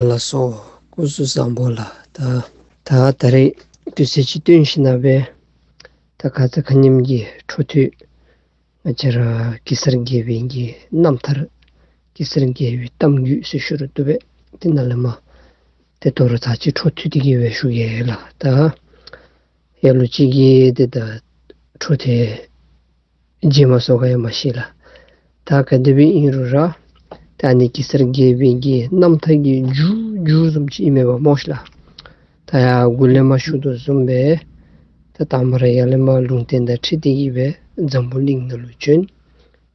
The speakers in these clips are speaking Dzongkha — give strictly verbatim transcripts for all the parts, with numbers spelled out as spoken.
ལགས་སོ། སྐུ་གཟུགས་བཟང་པོ་ལགས། ད་ད་ད་རེས་དུས་ཚོད་ཅིག་བཏོན་ཞིནམ་ལས་ད་ཁ་ཙ་ཁ་ཉིནམ་གྱི་འཕྲོ་མཐུད་ང་བཅས་ར་གེ་སར་རྒྱལ་པོའི་གི་རྣམ་ཐར་གེ་སར་རྒྱལ་པོའི་གཏམ་རྒྱུད་ཟེར་ཞུ་རུང་བཏུབ་པས། དེ་ནང་ལས་མར་ཏེ་དོ་རུང་ཚར་གཅིག་འཕྲོ་མཐུད་དེ་གི་སྦེ་ཞུ་གེ་ལགས། ད་ལ་ལུ་ཅིག་གིས་ཏེ་ད་འཕྲོ་དེ་མཇལ་མ་སོང་ག་ཡང་མ་ཤེས་ལགས། ད་ག་དེ་སྦེ་ཨིན་རུང་ར་ད་ཨ་ནི་གེ་སར་རྒྱལ་པོའི་གི་རྣམ་ཐར་གྱི་མཇུག་མཇུག་བཟུམ་ཅིག་ཨིན་མས་པ་སྨོ་ཤ་ལགས། ད་ཡར་འགོ་ལས་མར་ཞུ་དོ་བཟུམ་སྦེ་ད་དང་པ་ར་ཡར་ལས་མར་ལུང་བསྟན་དང་འཁྲིལ་ཏེ་གི་སྦེ་འཛམ་བུ་གླིང་ནང་ལུ་བྱོན།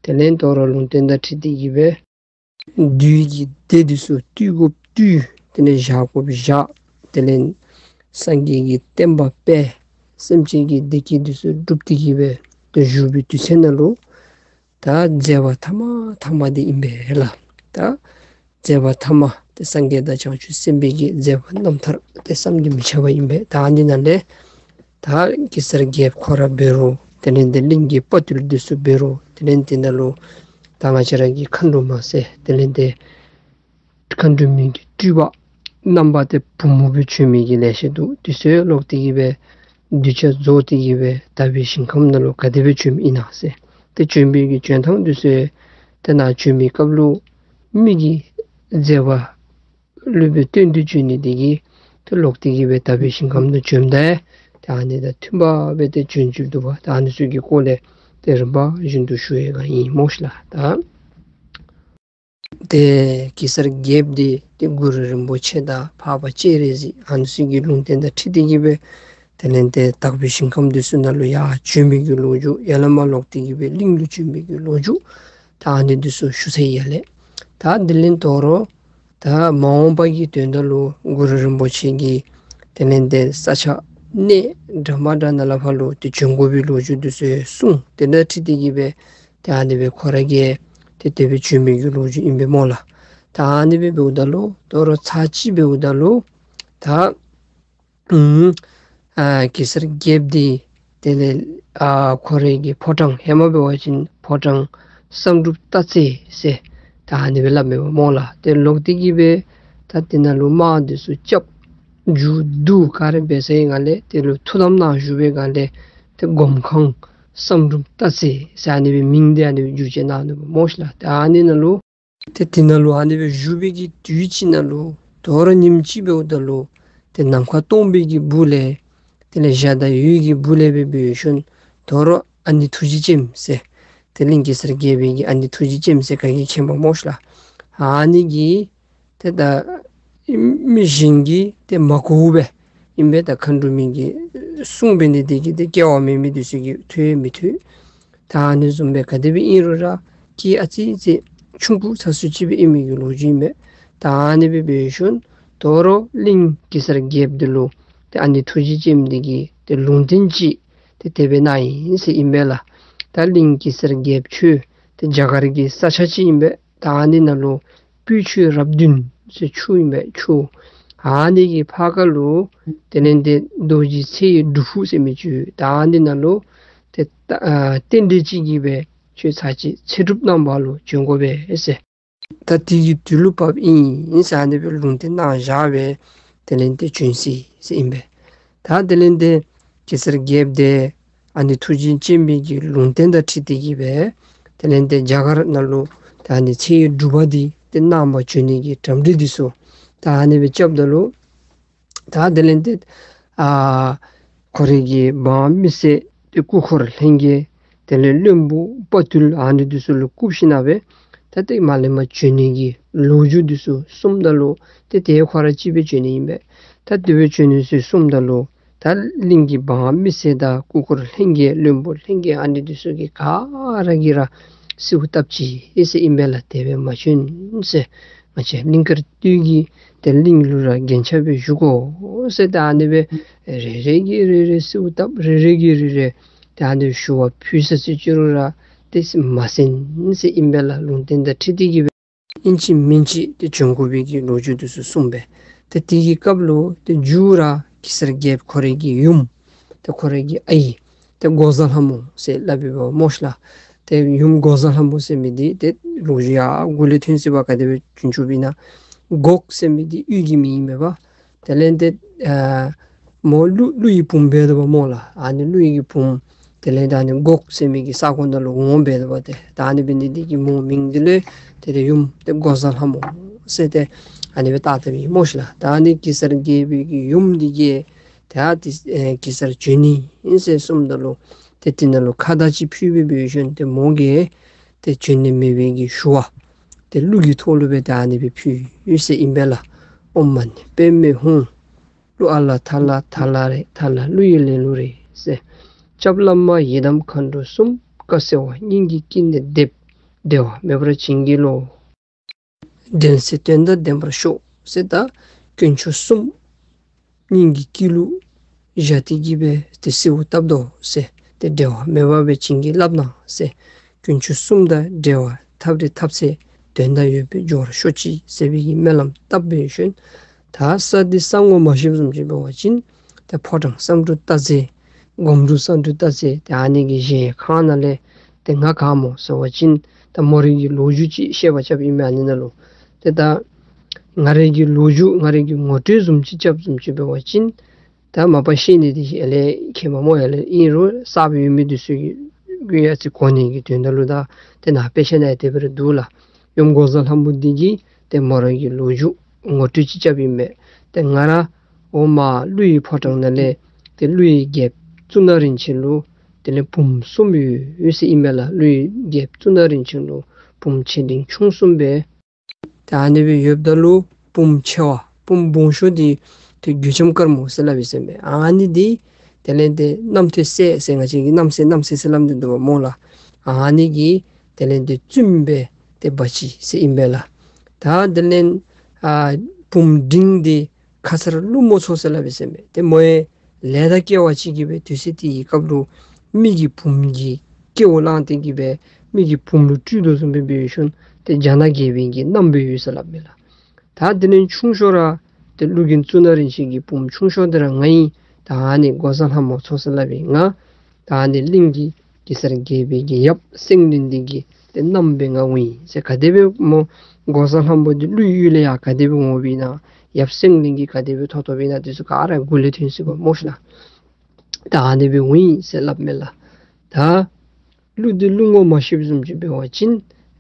དེ་ལས་དོ་རུང་ལུང་བསྟན་དང་འཁྲིལ་ཏེ་གི་སྦེ་བདུད་ཀྱི་སྡེ་འདི་ཚུ་བཏུལ་དགོཔ་བཏུལ། དེ་ལས་བཤགས་དགོཔ་བཤགས། དེ་ལས་སངས་རྒྱས་ཀྱི་བསྟན་པ་སྤེལ། སེམས་ཅན་གྱི་བདེ་སྐྱིད་འདི་ཚུ་སྒྲུབ་སྟེ་གི་སྦེ་ཏེ་བཞུགས་པའི་དུས་ཚོད་ནང་ལུ་ད་མཛད་པ་ཐ་མ་ཐ་མ་འདི་ཨིན་པས་ལགས། ད་མཛད་པ་ཐ་མ་ཏེ་སངས་རྒྱས་དང་བྱང་ཆུབ་སེམས་དཔའི་གི་མཛད་པ་རྣམ་ཐར་ཏེ་བསམ་གྱིས་མི་ཁྱབ་པ་ཨིན་པས། ད་ཨ་ནི་ནང་ལས་ད་གེ་སར་རྒྱལཔོ་ཁོ་ར་འབད་རུང་དེ་ལས་ཏེ་གླིང་གི་དཔའ་བརྟུལ་འདི་ཚུ་འབད་རུང་དེ་ལས་ཏེ་ནཱ་ལུ་ད་ང་བཅས་ར་གི་མཁའ་འགྲོ་མ་ཟེར་དེ་ལས་ཏེ་མཁའ་འགྲོ་མའི་གི་སྤྲུལ་པ་རྣམ་པ་ཏེ་བུ་མོ་སྦེ་བྱོན་མི་གི་ལེ་ཤ་འདུག། དེ་ཚུ་ལོག་སྟེ་གི་སྦེ་གདུལ་བྱ་རྫོགས་ཏེ་གི་སྦེ་དག་པའི་ཞིང་ཁམས་ནང་ལུ་ག་དེ་སྦེ་བྱོནམ་ཨིན་ན་ཟེར། ཏེ་བྱོན་པའི་གི་བྱོན་ཐངས་འདི་ཚུ་ཏེ་ནཱ་བྱོན་པའི་སྐབས་ལུ་མི་གི་མཛད་པ་སློབ་དཔོན་སྟོན་ཏེ་བྱོན་ནི་དེ་གིས་ཏེ་ལོག་སྟེ་གི་སྦེ་དག་པའི་ཞིང་ཁམས་ནང་བྱོནམ་ད་ཏེ་ཨ་ནི་དང་མཐུན་པ་སྦེ་ཏེ་བྱོན་བྱོནམ་འདུག་པ། ད་ཨ་ནི་ཚུ་གི་སྐོར་ལས་ཏེ་རིམ་པ་བཞིན་དུ་ཞུ་ཡི་ག་ཨིན་སྨོ་ཤ་ལགས། ད་ཏེ་གེ་སར་རྒྱལཔོ་འདི་ཏེ་གུ་རུ་རིན་པོ་ཆེ་དང་འཕགས་པ་སྤྱན་རས་གཟིགས་ཨ་ནི་ཚུ་གི་ལུང་བསྟན་དང་འཁྲིལ་ཏེ་གི་སྦེ་དེ་ལས་ཏེ་དག་པའི་ཞིང་ཁམས་འདི་ཚུ་ནང་ལུ་ཡར་བྱོན་མི་གི་ལོ་རྒྱུས་ཡར་ལས་མར་ལོག་སྟེ་གི་སྦེ་གླིང་ལུ་བྱོན་མི་གི་ལོ་རྒྱུས་ད་ཨ་ནི་འདི་ཚུ་ཞུ་ཚར་ཡི་ལགས། ད་དེ་ལས་དོ་རུང་ད་མ་འོངས་པ་གི་དོན་དག་ལུ་གུ་རུ་རིན་པོ་ཆེ་གིས་དེ་ལས་ཏེ་ས་ཆ་གནས་འདྲ་མ་འདྲ་ནང་ལས་ཕར་ལུ་ཏེ་བྱོན་དགོ་པའི་ལོ་རྒྱུས་འདི་ཚུ་གསུངས། དེ་དང་འཁྲིལ་ཏེ་གི་སྦེ་ཏེ་ཨ་ནི་སྦེ་ཁོ་ར་གིས་ཏེ་དེ་སྦེ་བྱོན་མི་གི་ལོ་རྒྱུས་ཨིན་པས་སྨོ་ལགས། ད་ཨ་ནི་སྦེ་འབདཝ་ད་ལུ་དོ་རུང་ཚར་གཅིག་འབདཝ་ད་ལུ་ད་ཨུམ་ཨ་གེ་སར་རྒྱལཔོ་འདི་དེ་ལས་ཨ་ཁོ་རའི་གི་ཕོ་བྲང་ཧེ་མ་འབད་བ་ཅིན་ཕོ་བྲང་བསམ་འགྲུབ་སྟག་རྩེ་ཟེར་ད་ཨ་ནི་སྦེ་སླབ་མས་པ་སྨོ་ལགས། ཏེ་ལོག་སྟེ་གི་སྦེ་ད་དེ་ནང་ལུ་དམག་འདི་ཚུ་རྐྱབ་མཇུག་བསྡུ་ག་ར་འབད་ཚར་བའི་སྒང་ལས་དེ་ལུ་ཐུགས་དམ་གནང་བཞུགས་པའི་སྒང་ལས་ཏེ་སྒོམ་ཁང་བསམ་འགྲུབ་སྟག་རྩེ་ཟེར་ཨ་ནི་སྦེ་མིང་འདི་ཨ་ནི་སྦེ་བསྒྱུར་བཅོས་གནང་ནུག་པ་སྨོ་ཤ་ལགས། ཏེ་ཨ་ནི་ནང་ལུ་ཏེ་དེ་ནང་ལུ་ཨ་ནི་སྦེ་བཞུགས་པའི་གི་དུས་ཅིག་ནང་ལུ་དོ་རུང་ཉིནམ་ཅིག་འབདཝ་ད་ལུ་ཏེ་ནམ་མཁའ་སྟོང་པའི་གི་སྦུག་ལས་དེ་ལས་འཇའ་དང་འོད་ཀྱི་སྦུག་ལས་སྦེ་འབད་ཞིནམ་དོ་རུང་ཨ་ནེ་ཐུགས་རྗེ་ཅནམ་ཟེར་ཏེ་གླིང་གེ་སར་རྒྱལ་པོའི་གི་ཨ་ནེ་ཐུགས་རྗེ་ཅནམ་ཟེར་ག་གིས་མཁྱེན་པ་སྨོ་ཤ་ལགས། ཨ་ནི་གིས་ཏེ་ད་མི་གཞན་གྱིས་ཏེ་མ་གོཝ་སྦེ་ཨིན་པས། ད་མཁའ་འགྲོ་མའི་གི་གསུང་འབད་ནི་དེ་གིས་ཏེ་སྐལ་བ་མེད་མི་འདི་ཚུ་གིས་ཐོས་མི་ཐོས། ད་ཨ་ནི་བཟུམ་སྦེ་ག་དེ་སྦེ་ཨིན་རུང་ར་སྐད་ཨ་ཙི་ཙི་ཆུང་ཀུ་ཚ་སུ་ཅིག་སྦེ་ཨིན་མི་གི་ལོ་རྒྱུས་ཨིན་པས། ད་ཨ་ནི་སྦེ་འབད་ཞིནམ་དོ་རུང་གླིང་གེ་སར་རྒྱལཔོ་འདི་ལུ་ཏེ་ཨ་ནེ་ཐུགས་རྗེ་ཅནམ་འདི་གིས་ཏེ་ལུང་བསྟན་ཅིག་ཏེ་དེ་སྦེ་གནང་ཡི་ཟེར་ཨིན་པས་ལགས། ད་གླིང་གེ་སར་རྒྱལཔོ་ཁྱོད་ཏེ་རྒྱ་གར་གྱི་ས་ཆ་ཅིག་ཨིན་པས། ད་ཨ་ནི་ནང་ལུ་སྤོས་ཆུ་རབ་བདུན་ཟེར་ཆུ་ཨིན་པས་ཆུ། ཨ་ནི་གི་ཕར་ཁ་ལུ་དེ་ལས་ཏེ་རྡོ་རྗེ་ཚེ་ཡི་སྒྲུབ་ཕུག་ཟེར་མི་ཅིག་ཡོད། ད་ཨ་ནི་ནང་ལུ་ཏེ་ད་ཨ་རྟེན་འབྲེལ་ཅིག་གིས་སྦེ་ཁྱོད་ཚར་གཅིག་ཚེ་སྒྲུབ་གནང་བར་ལུ་བྱོན་དགོ་པས་ཟེར། ད་དེ་གི་དུས་ལུ་བབ་ཨིན་ཟེར་ཨ་ནི་སྦེ་ལུང་བསྟན་གནང་བཞག་སྦེ་དེ་ལས་ཏེ་བྱོན་ཅི་ཟེར་ཨིན་པས། ད་དེ་ལས་ཏེ་གེ་སར་རྒྱལཔོ་འདི་ཨ་ནེ་ཐུགས་རྗེ་ཅནམ་གི་ལུང་བསྟན་དང་འཁྲིལ་ཏེ་གི་སྦེ་དེ་ལས་ཏེ་རྒྱ་གར་ནང་ལུ་ད་ཨ་ནི་ཚེ་ཡི་སྒྲུབ་པ་འདི་ཏེ་གནང་བར་བྱོན་ནི་གི་གྲ་སྒྲིག་འདི་ཚུ་ད་ཨ་ནི་སྦེ་རྐྱབ་ད་ལུ་ད་དེ་ལས་ཏེ་ཨ་ཁོ་རའི་གི་འབངས་མི་སེར་ཏེ་སྐུ་འཁོར་ལྷན་རྒྱས་དེ་ལས་བློན་པོ་དཔའ་བརྟུལ་ཨ་ནི་འདི་ཚུ་ལུ་བཀུག་ཞིནམ་སྦེ་ད་ཏེ་མར་ལས་མར་བྱོན་ནི་གི་ལོ་རྒྱུས་འདི་ཚུ་གསུངམ་ད་ལུ་ཏེ་དེ་ཁོ་ར་གཅིག་སྦེ་བྱོན་ནི་ཨིན་པས། ད་དེ་སྦེ་བྱོན་ནི་ཚུ་གསུངམ་ད་ལུ་ད་གླིང་གི་འབངས་མི་སེར་དང་སྐུ་འཁོར་ལྷན་རྒྱས་བློན་པོ་ལྷན་རྒྱས་ཨ་ནི་འདི་ཚུ་གིས་ག་ར་གིས་ར་གསོལཝ་བཏབ་ཅི་ཟེར་ཨིན་པས་ལགས། དེ་སྦེ་མ་བྱོན་ཟེར། ང་བཅས་གླིང་དཀར་སྟོད་ཀྱི་ཏེ་གླིང་ལུ་ར་རྒྱན་ཆ་སྦེ་བཞུགས་དགོ་ཟེར་ད་ཨ་ནི་སྦེ་རེ་རེ་གིས་རེ་རེ་གསོལཝ་བཏབ། རེ་རེ་གིས་རེ་རེ་ད་ཨ་ནི་ཞུ་བ་ཕུལ་ས་ཅི་རུང་ར་ཏེ་མ་གསན་ཟེར་ཨིན་པས་ལགས། ལུང་བསྟན་དང་འཁྲིལ་ཏེ་གི་སྦེ་ཨིན་ཅི་མིན་ཅི་ཏེ་བྱོན་དགོ་པའི་གི་ལོ་རྒྱུས་འདི་ཚུ་གསུངས་པས། ཏེ་དེ་གི་སྐབས་ལུ་ཏེ་མཇུག་ར་གེ་སར་རྒྱལཔོ་ཁོ་རའི་གི་ཡུམ་ཏེ་ཁོ་རའི་གི་ཨའི་ཏེ་འགོག་བཟའ་ལྷ་མོ་ཟེར་སླབ་པས་པ་སྨོ་ཤ་ལགས། ཏེ་ཡུམ་འགོག་བཟའ་ལྷ་མོ་ཟེར་མི་འདི་ཏེ་ལོ་རྒྱུས་ཡར་འགོ་ལས་ཐོན་སྲིད་པ། ག་དེ་སྦེ་བྱུང་བྱུངམ་ཨིན་ན། སྒོག་ཟེར་མི་འདི་གཡུས་ཀྱི་མིང་ཨིན་མས་པ། དེ་ལས་ཏེ་ཨ་མོ་ཀླུ་ཀླུ་ཡི་བུམོ་འབད་དོ་བ་སྨོ་ལགས། ཨ་ནི་ཀླུ་ཡི་བུམོ་དེ་ལས་ད་ཨ་ནི་སྒོག་ཟེར་མི་གི་ས་གོ་ནང་ལུ་འོང་འབད་དོ་བ་ཏེ། ད་ཨ་ནི་འབད་ནི་འདི་གིས་མོ་མིང་འདི་ལུ་ཏེ་ཏེ་ཡུམ་ཏེ་འགོག་བཟའ་ལྷ་མོ་ཟེར་ཏེ་ཨ་ནི་སྦེ་བཏགས་བཏགསཔ་ཨིན་སྨོ་ཤིག་ལགས། ད་ཨ་ནི་གེ་སར་རྒྱལ་པོའི་གི་ཡུམ་འདི་གིས་ད་ཏེ་ཨེ་གེ་སར་བྱོན་ནི་ཨིན་ཟེར་གསུངམ་ད་ལུ་ཏེ་དེ་ནང་ལུ་ཁ་བརྡ་ཅིག་ཕུལ་སྦེ་འབད་ཞིནམ་ཏེ་མོ་གིས་ཏེ་བྱོན་ནི་མེད་པའི་གི་ཞུ་བ་ཏེ་གླུ་གི་ཐོག་ལུ་སྦེ་ད་ཨ་ནི་སྦེ་ཕུལ་ཡི་ཟེར་ཨིན་པས་ལགས། ཨོཾ་མ་ཎི་པདྨེ་ཧཱུྃ། གླུ་ཨ་ལ་ཐ་ལ་ཐ་ལ་རེད། ཐ་ལ་གླུ་ཡི་ལེན་ལུགས་རེད་ཟེར། སྐྱབས་བླ་མ་ཡི་དམ་མཁའ་འགྲོ་གསུམ། བཀའ་སྩལ་བ་སྙིང་གི་དཀྱིལ་ནས་འདེབས། འབྲལ་བ་མེད་པར་བྱིན་གྱིས་རློབས། འདོད་སྲེད་དོན་དག་ལྡན་པར་ཤོག་ཟེར། ད་དཀོན་མཆོག་གསུམ་སྙིང་གི་དཀྱིལ་ལུ་བཞག་སྟེ་གི་སྦེ་ཏེ་གསོལཝ་བཏབ་དོ་ཟེར། ཏེ་འབྲལ་བ་མེད་པ་སྦེ་བྱིན་གྱིས་བརླབས་གནང་ཟེར། དཀོན་མཆོག་གསུམ་དང་འབྲེལ་བ་ཐབས་རེ་ཐབས་ཚེ་དོན་དང་ཡོད་པའི་འབྱོར་ཤོག་ཅིག་ཟེར་བའི་གི་སྨོན་ལམ་བཏབ་འབད་ཞིནམ་ད་ས་འདི་ས་ངོ་མ་ཤེསཔ་བཟུམ་ཅིག་འབད་བ་ཅིན་ད་ཕོ་བྲང་བསམ་འགྲུབ་སྟག་རྩེ་སྒོམ་སྒྲུབ་བསམ་འགྲུབ་སྟག་རྩེ་ཏེ་ཨ་ནི་གི་གཞལ་ཁང་ནང་ལས་ཏེ་ང་ག་སྨོ་ཟེར་བ་ཅིན་ད་མོ་རའི་གི་ལོ་རྒྱུས་ཅིག་བཤད་པ་རྐྱབ་ཨིན་མས། ཨ་ནི་ནང་ལུ་ཏེ་ད་ང་རའི་གི་ལོ་རྒྱུས་ང་རའི་གི་ངོ་སྤྲོད་བཟུམ་ཅིག་རྐྱབ་བཟུམ་ཅིག་འབད་བ་ཅིན་ད་མ་པ་ཤེས་ནི་འདི་ཨེ་ལས་མཁསཔ་སྨོ། ཨེ་ལས་ཨིན་རུང་གསརཔ་ཡོད་མི་འདི་ཚུ་གིས་གུ་ཡ་ཅིག་གོ་ནི་གི་དོན་དག་ལུ་ད་ཏེ་ནཱ་དཔེ་ཆ་ནང་དེ་སྦེ་ར་འདུག་ལགས། ཡུམ་འགོག་བཟའ་ལྷ་མོ་འདི་གིས་ཏེ་མོ་རའི་གི་ལོ་རྒྱུས་ངོ་སྤྲོད་ཅིག་རྐྱབ་ཨིན་མས། ཏེ་ང་ར་འོག་མ་ཀླུ་ཡི་ཕོ་བྲང་ནང་ལས་ཏེ་ཀླུ་ཡི་རྒྱལཔོ་གཙུག་ན་རིན་ཆེན་ལུ་དེ་ལས་བུམོ་གསུམ་ཡོད་ཡོད་ཟེར་ཨིན་མས་ལགས། ཀླུ་ཡི་རྒྱལཔོ་གཙུག་ན་རིན་ཆེན་ལུ་བུམོ་ཆེ་འབྲིང་ཆུང་གསུམ་སྦེ་ད་ཨ་ནི་སྦེ་ཡོདཔ་ད་ལུ་བུམོ་ཆེ་བ་བུམོ་སྦོམ་ཤོས་འདི་ཏེ་རྒོད་ལྕམ་དཀར་མོ་ཟེར་སླབ་ཨིན་ཟེར་མས། ཨ་ནི་འདི་དེ་ལས་ཏེ་རྣམ་ཐོས་སྲས་ཟེར་ང་བཅས་ཀྱིས་རྣམ་སྲས་རྣམ་སྲས་ཟེར་སླབ་སྟེ་འདུག་པ་སྨོ་ལགས། ཨ་ནི་གི་དེ་ལས་ཏེ་བཙུནམོ་སྦེ་ཏེ་འབག་ཅི་ཟེར་ཨིན་པས་ལགས། ད་དེ་ལས་ཨ་བུམོ་འབྲིང་འདི་ཁ་ཙ་ར་ཀླུ་མོ་མཚོ་ཟེར་སླབ་ཨིན་ཟེར་མས། ཏེ་མོ་ཡང་ལས་དང་སྐལ་བ་ཅིག་གིས་སྦེ་དུས་ཚོད་དེའི་སྐབས་ལུ་མི་གི་བུམོ་གི་སྐྱེ་བ་བླངས་ཏེ་གི་སྦེ་མི་གི་བུམོ་ལུ་སྤྲུལ་དོ་བཟུམ་སྦེ་འབད་ཞིནམ་ཏེ་རྒྱ་ནག་རྒྱལ་པོའི་གི་མནའམ་སྦེ་ཡོད་ཟེར་སླབ་མས་ལགས། ད་དེ་ལས་ཆུང་ཤོས་ར་ཏེ་ཀླུ་རྒན་གཙུག་ན་རིན་ཆེན་གྱི་བུམོ་ཆུང་ཤོས་འདི་ར་ང་ཨིན། ད་ཨ་ནི་འགོག་བཟའ་ལྷ་མོ་མཚོ་ཟེར་སླབ་ཨིན། ང་ད་ཨ་ནི་གླིང་གི་གེ་སར་རྒྱལ་པོའི་གི་ཡབ་སེང་བློན་འདི་གི་ཏེ་མནའམ་སྦེ་ང་འོང་ཡི་ཟེར། ག་དེ་སྦེ་མོ་འགོག་བཟའ་ལྷ་མོ་འདི་ཀླུ་ཡུལ་ལས་ཡར་ག་དེ་སྦེ་འོངམ་ཨིན་ན་ཡབ་སེང་བློན་གྱིས་ག་དེ་སྦེ་ཐོབ་ཐོབཔ་ཨིན་ན་འདི་ཚུ་ག་ར་མགུ་ལས་ཐོན་སྲིད་པ་སྨོ་ཤིག་ལགས། ད་ཨ་ནི་སྦེ་འོང་ཡི་ཟེར་སླབ་མས་ལགས། ད་གླུ་འདི་གླུ་ངོ་མ་ཤེསཔ་བཟུམ་ཅིག་འབད་བ་ཅིན་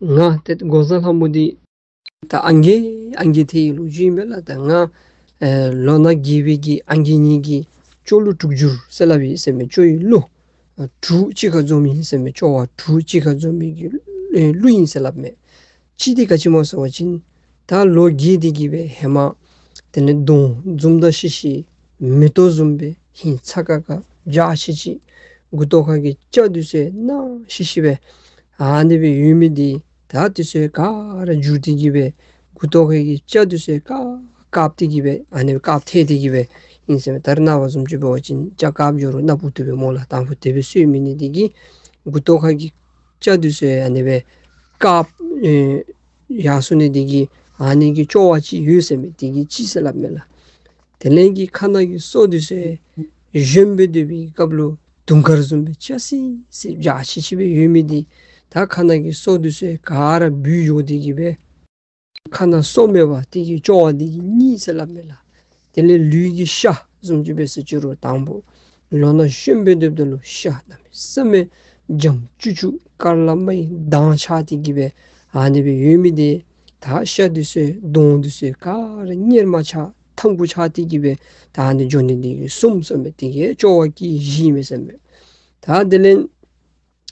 ང་ཏེ་འགོག་བཟའ་ལྷ་མོ་འདི་ད་ཨང་རྒས་ཨང་རྒས་ཐལ་བའི་ལོ་རྒྱུས་ཨིན་པས་ལགས། ད་ང་ཨེ་ལོ་ན་རྒས་པའི་གི་ཨང་རྒས་ངེའི་གི་ཅོག་ལུ་དྲུག་འགྱུར་ཟེར་སླབ་ཨིན་ཟེར་མས། ཅོག་གི་ལུ་ཨ་དྲུག་གཅིག་ཁར་འཛོམས་ཨིན་ཟེར་མས། ཅོག་བ་དྲུག་གཅིག་ཁར་འཛོམས་མི་གི་ཨེ་གླུ་ཨིན་ཟེར་སླབ་མས། གཅིག་འདི་ག་ཅི་སྨོ་ཟེར་བ་ཅིན་ད་ལོ་རྒས་ཏེ་གི་སྦེ་ཧེ་མ་དེ་ལས་གདོང་འཛུམ་དང་ཤིག་ཤིག་མེ་ཏོག་བཟུམ་སྦེ་ཧིང་ཚ་ཁ་ཁ་འཇའ་ཆི་ཆི་མགུ་ཏོ་ཁ་གི་སྐྱ་འདི་ཚུ་ནག་ཤིག་ཤིག་སྦེ་ཨ་ནི་སྦེ་ཡོད་མི་འདི་ད་འདི་ཚུ་ག་ར་འགྱུར་ཏེ་གི་སྦེ་མགུ་ཏོ་ཁ་གི་སྐྱ་འདི་ཚུ་ག་དཀརཔོ་ཏེ་གི་སྦེ་ཨ་ནི་སྦེ་དཀརཔོ་ཐལ་ཏེ་གི་སྦེ་ཨིན་ཟེར་མས། ད་རེས་ནངས་པ་བཟུམ་ཅིག་འབད་བ་ཅིན་སྐྱ་དཀརཔོ་འགྱོ་རུང་ནག་པོ་བཏུབ་པས་སྨོ་ལགས། དང་ཕུ་དེ་སྦེ་སོང་མེད་ནི་འདི་གིས་མགུ་ཏོ་ཁ་གི་སྐྱ་འདི་ཚུ་ཨ་ནི་སྦེ་དཀརཔོ་ཨེ་ཡར་སོང་ནི་འདི་གིས་ཨ་ནི་གི་སྐྱོ་བ་ཅིག་ཡོད་ཟེར་མས། འདི་གིས་གཅིག་ཟེར་སླབ་མས་ལགས། དེ་ལས་ཀྱི་ཁ་ནང་གི་སོ་འདི་ཚུ་གཞོནམ་སྦེ་སྡོད་པའི་སྐབས་ལུ་དུང་དཀར་བཟུམ་སྦེ་འཇའ་སི་སི་འཇའ་ཆི་ཆི་སྦེ་ཡོད་མི་འདི་ད་ཁ་ནང་གི་སོ་འདི་ཚུ་ག་ར་བུད་འགྱོ་སྟེ་གི་སྦེ་ཁ་ནང་སོ་མེད་པ་དེ་གི་སྐྱོ་བ་འདི་གིས་གཉིས་ཟེར་སླབ་མས་ལགས། དེ་ལས་ལུས་ཀྱི་ཤ་བཟུམ་ཅིག་འབད་ཟེར་ཅི་རུང་དང་པོ་ལོ་ན་གཞོནམ་སྦེ་སྡོདཔ་ད་ལུ་ཤ་གནམ་མེད་ས་མེད་འཇམ་ཅུག་ཅུ་དཀར་ལམ་མའི་མདངས་ཆགས་ཏེ་གི་སྦེ་ཨ་ནི་སྦེ་ཡོད་མི་འདི་ད་ཤ་འདི་ཚུ་གདོང་འདི་ཚུ་ག་ར་གཉེར་མ་ཆགས་ཐང་ཀུ་ཆགས་ཏེ་གི་སྦེ་ད་ཨ་ནི་འགྱོ་ནི་འདི་གིས་གསུམ་ཟེར་མས། དེ་གིས་སྐྱོ་བ་གི་གཞི་ཨིན་མས་ཟེར་མས། ད་དེ་ལས་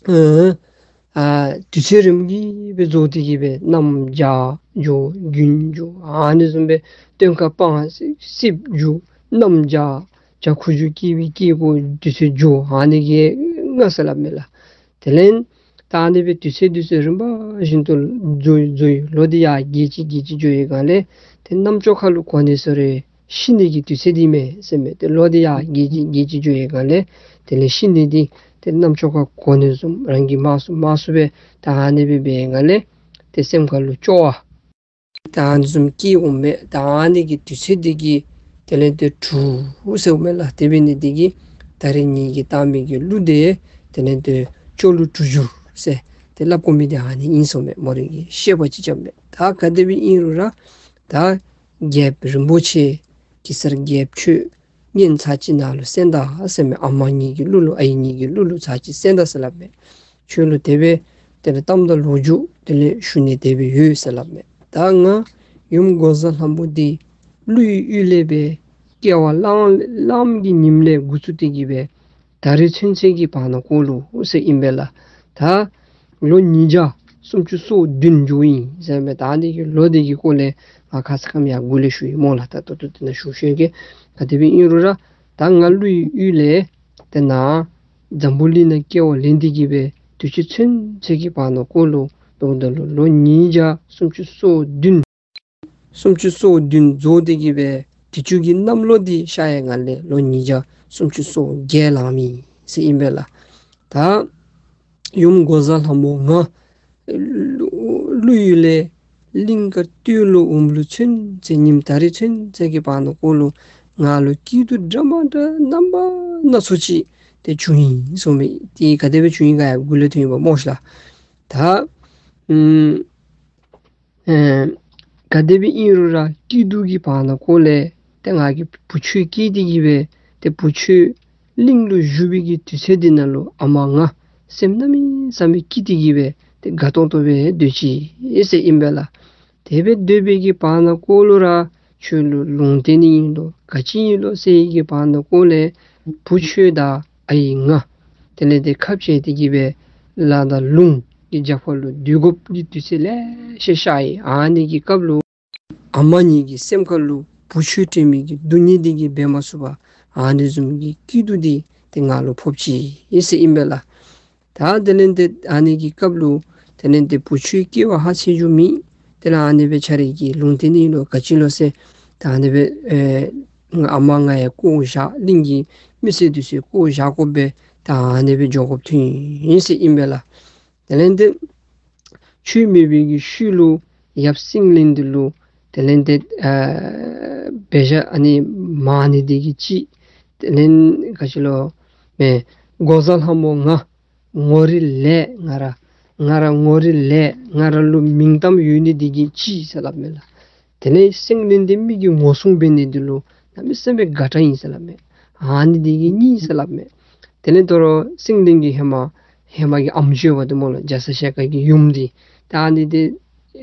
ཨ་ཨ་དུས་ཚོད་རིངམོ་གི་སྦེ་རྫོགས་ཏེ་གི་སྦེ་གནམ་བྱཱར་འགྱོ་དགུན་འགྱོ་ཨ་ནི་བཟུམ་སྦེ་སྟོན་ཁ་སྤང་སི་སིབ་འགྱོ་གནམ་བྱཱར་བྱཱར་ཁུ་བྱུག་སྐྱེ་བའི་སྐྱེ་སྒོ་དུས་ཚོད་འགྱོ་ཨ་ནི་གིས་ལྔ་ཟེར་སླབ་མས་ལགས། དེ་ལས་ད་ཨ་ནི་སྦེ་དུས་ཚོད་དུས་ཚོད་རིམ་པ་བཞིན་དུ་རྫོགས་རྫོགས་ལོ་འདི་ཡར་རྒས་ཅི་རྒས་ཅི་འགྱོ་བའི་སྒང་ལས་ཏེ་རྣམ་ཅོ་ཁ་ལུ་གོ་ནི་ཚུ་ར་ཤི་ནི་གི་དུས་ཚོད་འདི་མས་ཟེར་མས། ཏེ་ལོ་འདི་ཡར་རྒས་ཅི་རྒས་ཅི་འགྱོ་བའི་སྒང་ལས་དེ་ལས་ཤི་ནི་འདི་ཏེ་རྣམ་ཅོ་ཁར་གོ་ནི་བཟུམ་རང་གིས་མང་སུ་མང་སུ་སྦེ་ད་ཨ་ནི་སྦེ་འབད་བའི་སྒང་ལས་ཏེ་སེམས་ཁ་ལུ་སྐྱོ་བ་ད་ཨ་ནི་བཟུམ་སྐྱེ་འོང་མས། ད་ཨ་ནི་གི་དུས་ཚོད་འདི་གིས་དེ་ལས་ཏེ་དྲུག་ཟེར་འོང་མས་ལགས། དེ་འབད་ནི་འདི་གིས་ད་རེས་ངེ་གི་བཏང་མི་གི་གླུ་འདི་དེ་ལས་ཏེ་སྐྱོ་གླུ་དྲུག་འགྱུར་ཟེར་ཏེ་སླབ་དགོ་མི་འདི་ཨ་ནི་ཨིན་ཟེར་མས། མོ་རའི་གི་བཤད་པ་ཅིག་རྐྱབ་མས། ད་ག་དེ་སྦེ་ཨིན་རུང་ར་ད་ རྒྱལཔོ་རིན་པོ་ཆེ་གེ་སར་རྒྱལཔོ་ཁྱོད་གཉེན་ཚར་གཅིག་ནཱ་ལུ་གསན་ད་ཟེར་མས། ཨ་མ་ངེ་གི་གླུ་ལུ་ཨའི་ངེ་གི་གླུ་ལུ་ཚར་གཅིག་གསན་ད་ཟེར་སླབ་མས། ཁྱོད་ལུ་དེ་སྦེ་དེ་ལས་གཏམ་དང་ལོ་རྒྱུས་དེ་ལས་ཞུ་ནི་དེ་སྦེ་ཡོད་ཟེར་སླབ་མས། ད་ང་ཡུམ་འགོག་བཟའ་ལྷ་མོ་འདི་ཀླུའི་ཡུལ་ལས་སྦེ་སྐྱེ་བ་བླངས་བླངསམ་གི་ཉིནམ་ལས་འགོ་བཙུགས་ཏེ་གི་སྦེ་ད་རིས་ཚུན་ཚོད་ཀྱི་བར་ན་ཀོ་ལུ་ཟེར་ཨིན་པས་ལགས། ད་ལོ་ཉིས་བརྒྱ་སུམ་ཅུ་སོ་བདུན་འགྱོཝ་ཨིན་ཟེར་མས། ད་འདི་གི་ལོ་འདི་གི་སྐོར་ལས་ང་ཁ་ཙ་ཁམས་ཡར་འགོ་ལས་ཞུ་ཡི་སྨོ་ལགས། ད་ད་ལྟོ་འདི་ནང་ཞུ་ཞུ་གེ། ག་དེ་སྦེ་ཨིན་རུང་ར་ད་ང་ཀླུའི་ཡུལ་ལས་དེ་ནཱ་འཛམ་བུ་གླིང་ནང་སྐྱེ་བ་ལེན་ཏེ་གི་སྦེ་དུས་ཅི་ཚུན་ཚོད་ཀྱི་བར་ན་ཀོ་ལུ་ད་ལྟོ་ལོ་ལོ་ཉིས་བརྒྱ་སུམ་ཅུ་སོ་བདུན་སུམ་ཅུ་སོ་བདུན་རྫོགས་ཏེ་གི་སྦེ་དུས་ཅི་གི་གནམ་ལོ་འདི་ཤར་ཡར་ལས་ལོ་ཉིས་བརྒྱ་སུམ་ཅུ་སོ་བརྒྱད་ལང་མི་ཟེར་ཨིན་པས་ལགས། ད་ཡུམ་འགོག་བཟའ་ལྷ་མོ་ང་ཀླུ་ཡུལ་ལས་གླིང་དཀར་སྟོད་ལུ་འོངམ་ལུ་ཚུན་ཚོད་ཉིནམ་ད་རིས་ཚུན་ཚོད་ཀྱི་བར་ན་ཀོ་ལུ་ང་ལུ་སྐྱིད་སྡུག་འདྲ་མ་འདྲ་རྣམ་པ་སྣ་ཚོགས་ཅིག་ཏེ་བྱུང་ཡི་གསུངས་མས། དེ་ག་དེ་སྦེ་བྱུང་ཡི་ག་ཡར་འགོ་ལས་ཐོན་ཡི་པ་སྨོ་ཤ་ལགས། ད་ཨམ་ཨེ་ག་དེ་སྦེ་ཨིན་རུང་ར་སྐྱིད་སྡུག་གི་བར་ན་ཀོ་ལས་ཏེ་ང་གིས་བུ་ཆོས་སྐྱེས་ཏེ་གི་སྦེ་ཏེ་བུ་ཆོས་གླིང་ལུ་བཞུགས་པའི་གི་དུས་ཚོད་འདི་ནང་ལུ་ཨ་མ་ང་སེམས་གནམ་མེད་ས་མེད་སྐྱིད་དེ་གི་སྦེ་ཏེ་དགའ་ཏོག་ཏོ་སྦེ་སྡོད་ཅི་ཟེར་ཨིན་པས་ལགས། དེ་སྦེ་སྡོད་པའི་གི་བར་ན་ཀོ་ལུ་ར་ཁྱོད་ལུ་ལུང་བསྟན་ནི་ཨིན་ལོ་ག་ཅི་ཨིན་ལོ་ཟེར་བའི་གི་བར་ན་ཀོ་ལས་བུ་ཆོས་དང་ཨའི་ང་དེ་ལས་ཏེ་ཁ་འཕྱལ་ཏེ་གི་སྦེ་ལ་དང་ལུང་གི་རྒྱབ་ཁ་ལུ་སྡོད་དགོཔ་གི་དུས་ཚོད་ལེ་ཤ་ཤར་ཡི། ཨ་ནི་གི་སྐབས་ལུ་ཨ་མ་ངེ་གི་སེམས་ཁ་ལུ་བུ་ཆོས་དྲན་མི་གི་སྡུག་བསྔལ་འདི་གིས་འབད་མ་ཚུགས་པར་ཨ་ནི་བཟུམ་གྱི་སྐྱིད་སྡུག་འདི་ཏེ་ང་ལུ་ཕོག་ཅི་ཟེར་ཨིན་པས་ལགས། ད་དེ་ལས་ཏེ་ཨ་ནི་གི་སྐབས་ལུ་དེ་ལས་ཏེ་བུ་ཆོས་སྐྱེ་བ་ཧ་ཆེ་རྒྱུ་མེད། དེ་ལས་ཨ་ནི་སྦེ་ཁྱོད་རའི་གི་ལུང་བསྟན་ནི་ཨིན་ལོ་ག་ཅི་ལོ་ཟེར། ད་ཨ་ནི་སྦེ་ཨེ་ཨ་མ་ང་ཡང་བཀོ་བཞག་གླིང་གི་མི་སེར་འདི་ཚུ་བཀོ་བཞག་དགོཔ་སྦེ་ད་ཨ་ནི་སྦེ་འགྱོ་དགོཔ་ཐོན་ཡི་ཟེར་ཨིན་པས་ལགས། དེ་ལས་ཏེ་ཁྱོད་མེད་པའི་གི་ཤུལ་ལུ་ཡབ་སེང་བློན་འདི་ལུ་དེ་ལས་ཏེ་ཨ་འབད་བཞག་ཨ་ནི་མ་ཎི་འདི་གི་ཅིག་དེ་ལས་ག་ཅི་ལོ་མེན་འགོག་བཟའ་ལྷ་མོ་ང་ངོ་རིས་ལེགས་ང་ར་ང་ར་ངོ་རིས་ལེགས་ང་ར་ལུ་མིང་གཏམ་ཡོད་ནི་འདི་གིས་ཅིག་ཟེར་སླབ་མས་ལགས། དེ་ལས་སེང་བློན་འདི་མི་གི་ངོ་སྲུང་འབད་ནི་འདི་ལུ་གནམ་མེད་ས་མེད་དགའ་དྲགས་ཨིན་ཟེར་སླབ་མས། ཨ་ནི་འདི་གིས་གཉིས་ཟེར་སླབ་མས། དེ་ལས་དོ་རུང་སེང་བློན་གྱི་ཧེ་མ་ཧེ་མ་གི་ཨམ་སྲུ་ཡོདཔ་འདི་སྨོ་ལགས། རྒྱ་ཚ་ཞལ་དཀར་གྱི་ཡུམ་འདི་ད་ཨ་ནི་འདི་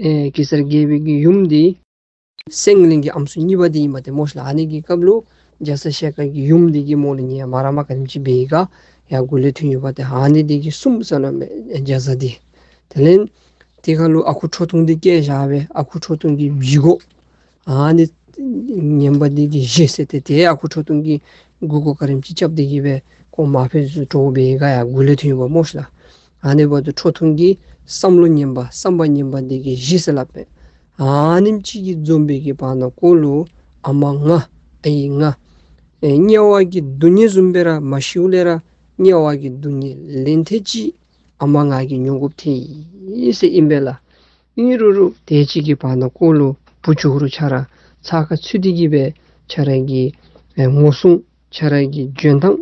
ཨེ་གེ་སར་རྒྱལ་པོའི་གི་ཡུམ་འདི་སེང་བློན་གྱི་ཨམ་སྲུ་གཉིས་པ་འདི་ཨིན་པ་ཏེ་སྨོ་ཤ་ལགས། ཨ་ནི་གི་སྐབས་ལུ་རྒྱ་ཚ་ཞལ་དཀར་གྱི་ཡུམ་འདི་གིས་སྨོ་ལགས་ངེ་མ་ར་མ་ག་དེམ་ཅིག་འབད་ཡི་ག་ཡར་འགོ་ལས་ཐོན་ཡོདཔ་ཏེ་ཨ་ནི་འདི་གིས་གསུམ་ཟེར་སླབ་མས་རྒྱ་ཚ་འདི། དེ་ལས་དེ་ཁ་ལུ་ཨ་ཁུ་ཁྲོ་ཐུང་འདི་བཀལ་བཞག་སྦེ་ཨ་ཁུ་ཁྲོ་ཐུང་གི་བཞེས་སྒོ་ཨ་ནི་ངན་པ་འདི་གིས་བཞེས་ཟེར་ཏེ་ཏེ་ཨ་ཁུ་ཁྲོ་ཐུང་གིས་མགུ་སྐོར་ག་དེམ་ཅིག་རྐྱབ་སྟེ་གི་སྦེ་ཁོ་མ་ཕེབས་ཚུ་དྲོ་པ་ག་ཡར་འགོ་ལས་ཐོན་ཡོདཔ་སྨོ་ཤ་ལགས། ཨ་ནི་འབདཝ་ད་ཁྲོ་ཐུང་གི་བསམ་བློ་ངན་པ་བསམ་པ་ངན་པ་འདི་གིས་བཞེས་ཟེར་སླབ་མས། ཨ་ནེམ་ཅིག་གིས་འཛོམས་པའི་གི་བར་ན་ཀོ་ལུ་ཨ་མ་ང་ཨའི་ང་ཨེ་དམྱལ་བ་གི་སྡུག་བསྔལ་བཟུམ་སྦེ་ར་མ་ཤིཝ་ལས་ར་དམྱལ་བ་གི་སྡུག་བསྔལ་ལན་ཐེངས་ཅིག་ཨ་མ་ང་གིས་མྱོང་དགོཔ་ཐོན་ཡི་ཟེར་ཨིན་པས་ལགས། ཨིན་རུང་རུང་དེ་ཅིག་གི་བར་ན་ཀོ་ལུ་བུ་ཆོས་རུང་ཁྱོད་ར་ཚ་ཁ་ཚུད་དེ་གི་སྦེ་ཁྱོད་ར་གི་ཨེ་ངོ་སྲུང་ཁྱོད་ར་གི་འཇོན་ཐང་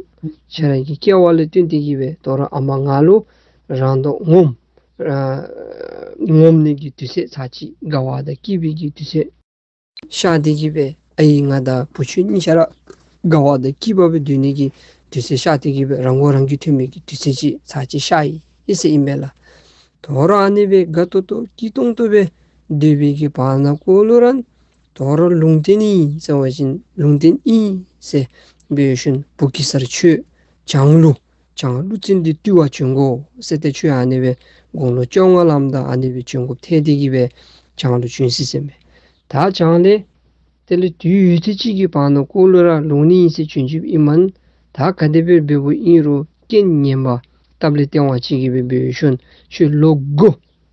ཁྱོད་ར་གི་སྐལ་བ་ལུ་བརྟེན་ཏེ་གི་སྦེ་དོ་རུང་ཨ་མ་ང་ལུ་རང་དོགས་ངོམ་ར་ངོམ་ནི་གི་དུས་ཚོད་ཚར་གཅིག་དགའ་བ་དང་སྐྱིད་པའི་གི་དུས་ཚོད་ཤར་ཏེ་གི་སྦེ་ཨའི་ང་དང་བུ་ཆོས་གཉིས་ཆ་ར་དགའ་བ་དང་སྐྱིད་པ་སྦེ་སྡོད་ནི་གི་དུས་ཚོད་ཤར་ཏེ་གི་སྦེ་རང་མགོ་རང་གིས་ཐོན་མི་གི་དུས་ཚོད་ཅིག་ཚར་གཅིག་ཤར་ཡི་ཟེར་ཨིན་པས་ལགས། དོ་རུང་ཨ་ནི་སྦེ་དགའ་ཏོག་ཏོ་སྐྱིད་ཏོང་ཏོ་སྦེ་སྡོད་པའི་གི་བར་ན་ཀོ་ལུ་ར་དོ་རུང་ལུང་བསྟན་ནི་ཟེར་བ་ཅིན་ལུང་བསྟན་ཨིན་ཟེར་འབད་ཞིནམ་བུ་གེ་སར་ཁྱོད་བྱང་ལུ་བྱང་ཀླུ་བཙན་འདི་བཏུལ་བར་བྱོན་དགོ་ཟེར་ཏེ་ཁྱོད་ཨ་ནི་སྦེ་དགུང་ལོ་བཅོ་ལྔ་ལངམ་ད་ཨ་ནི་སྦེ་བྱོན་དགོཔ་ཐལ་ཏེ་གི་སྦེ་བྱང་ལུ་བྱོན་ཅི་ཟེར་མས། ད་བྱང་ལས་དེ་ལས་དུས་ཡུན་ཐུང་ཅིག་གི་བར་ན་ཀོ་ལུ་ར་ལོག་ནི་ཨིན་ཟེར་བྱོན་བྱོནམ་ཨིན་མས། ད་ག་དེ་སྦེ་འབདཝ་ཨིན་རུང་རྐྱེན་ངན་པ་སྟབས་ལས་བརྟེན་པ་ཅིག་གིས་སྦེ་འབད་ཞིནམ་ཁྱོད་ལོ་དགུ་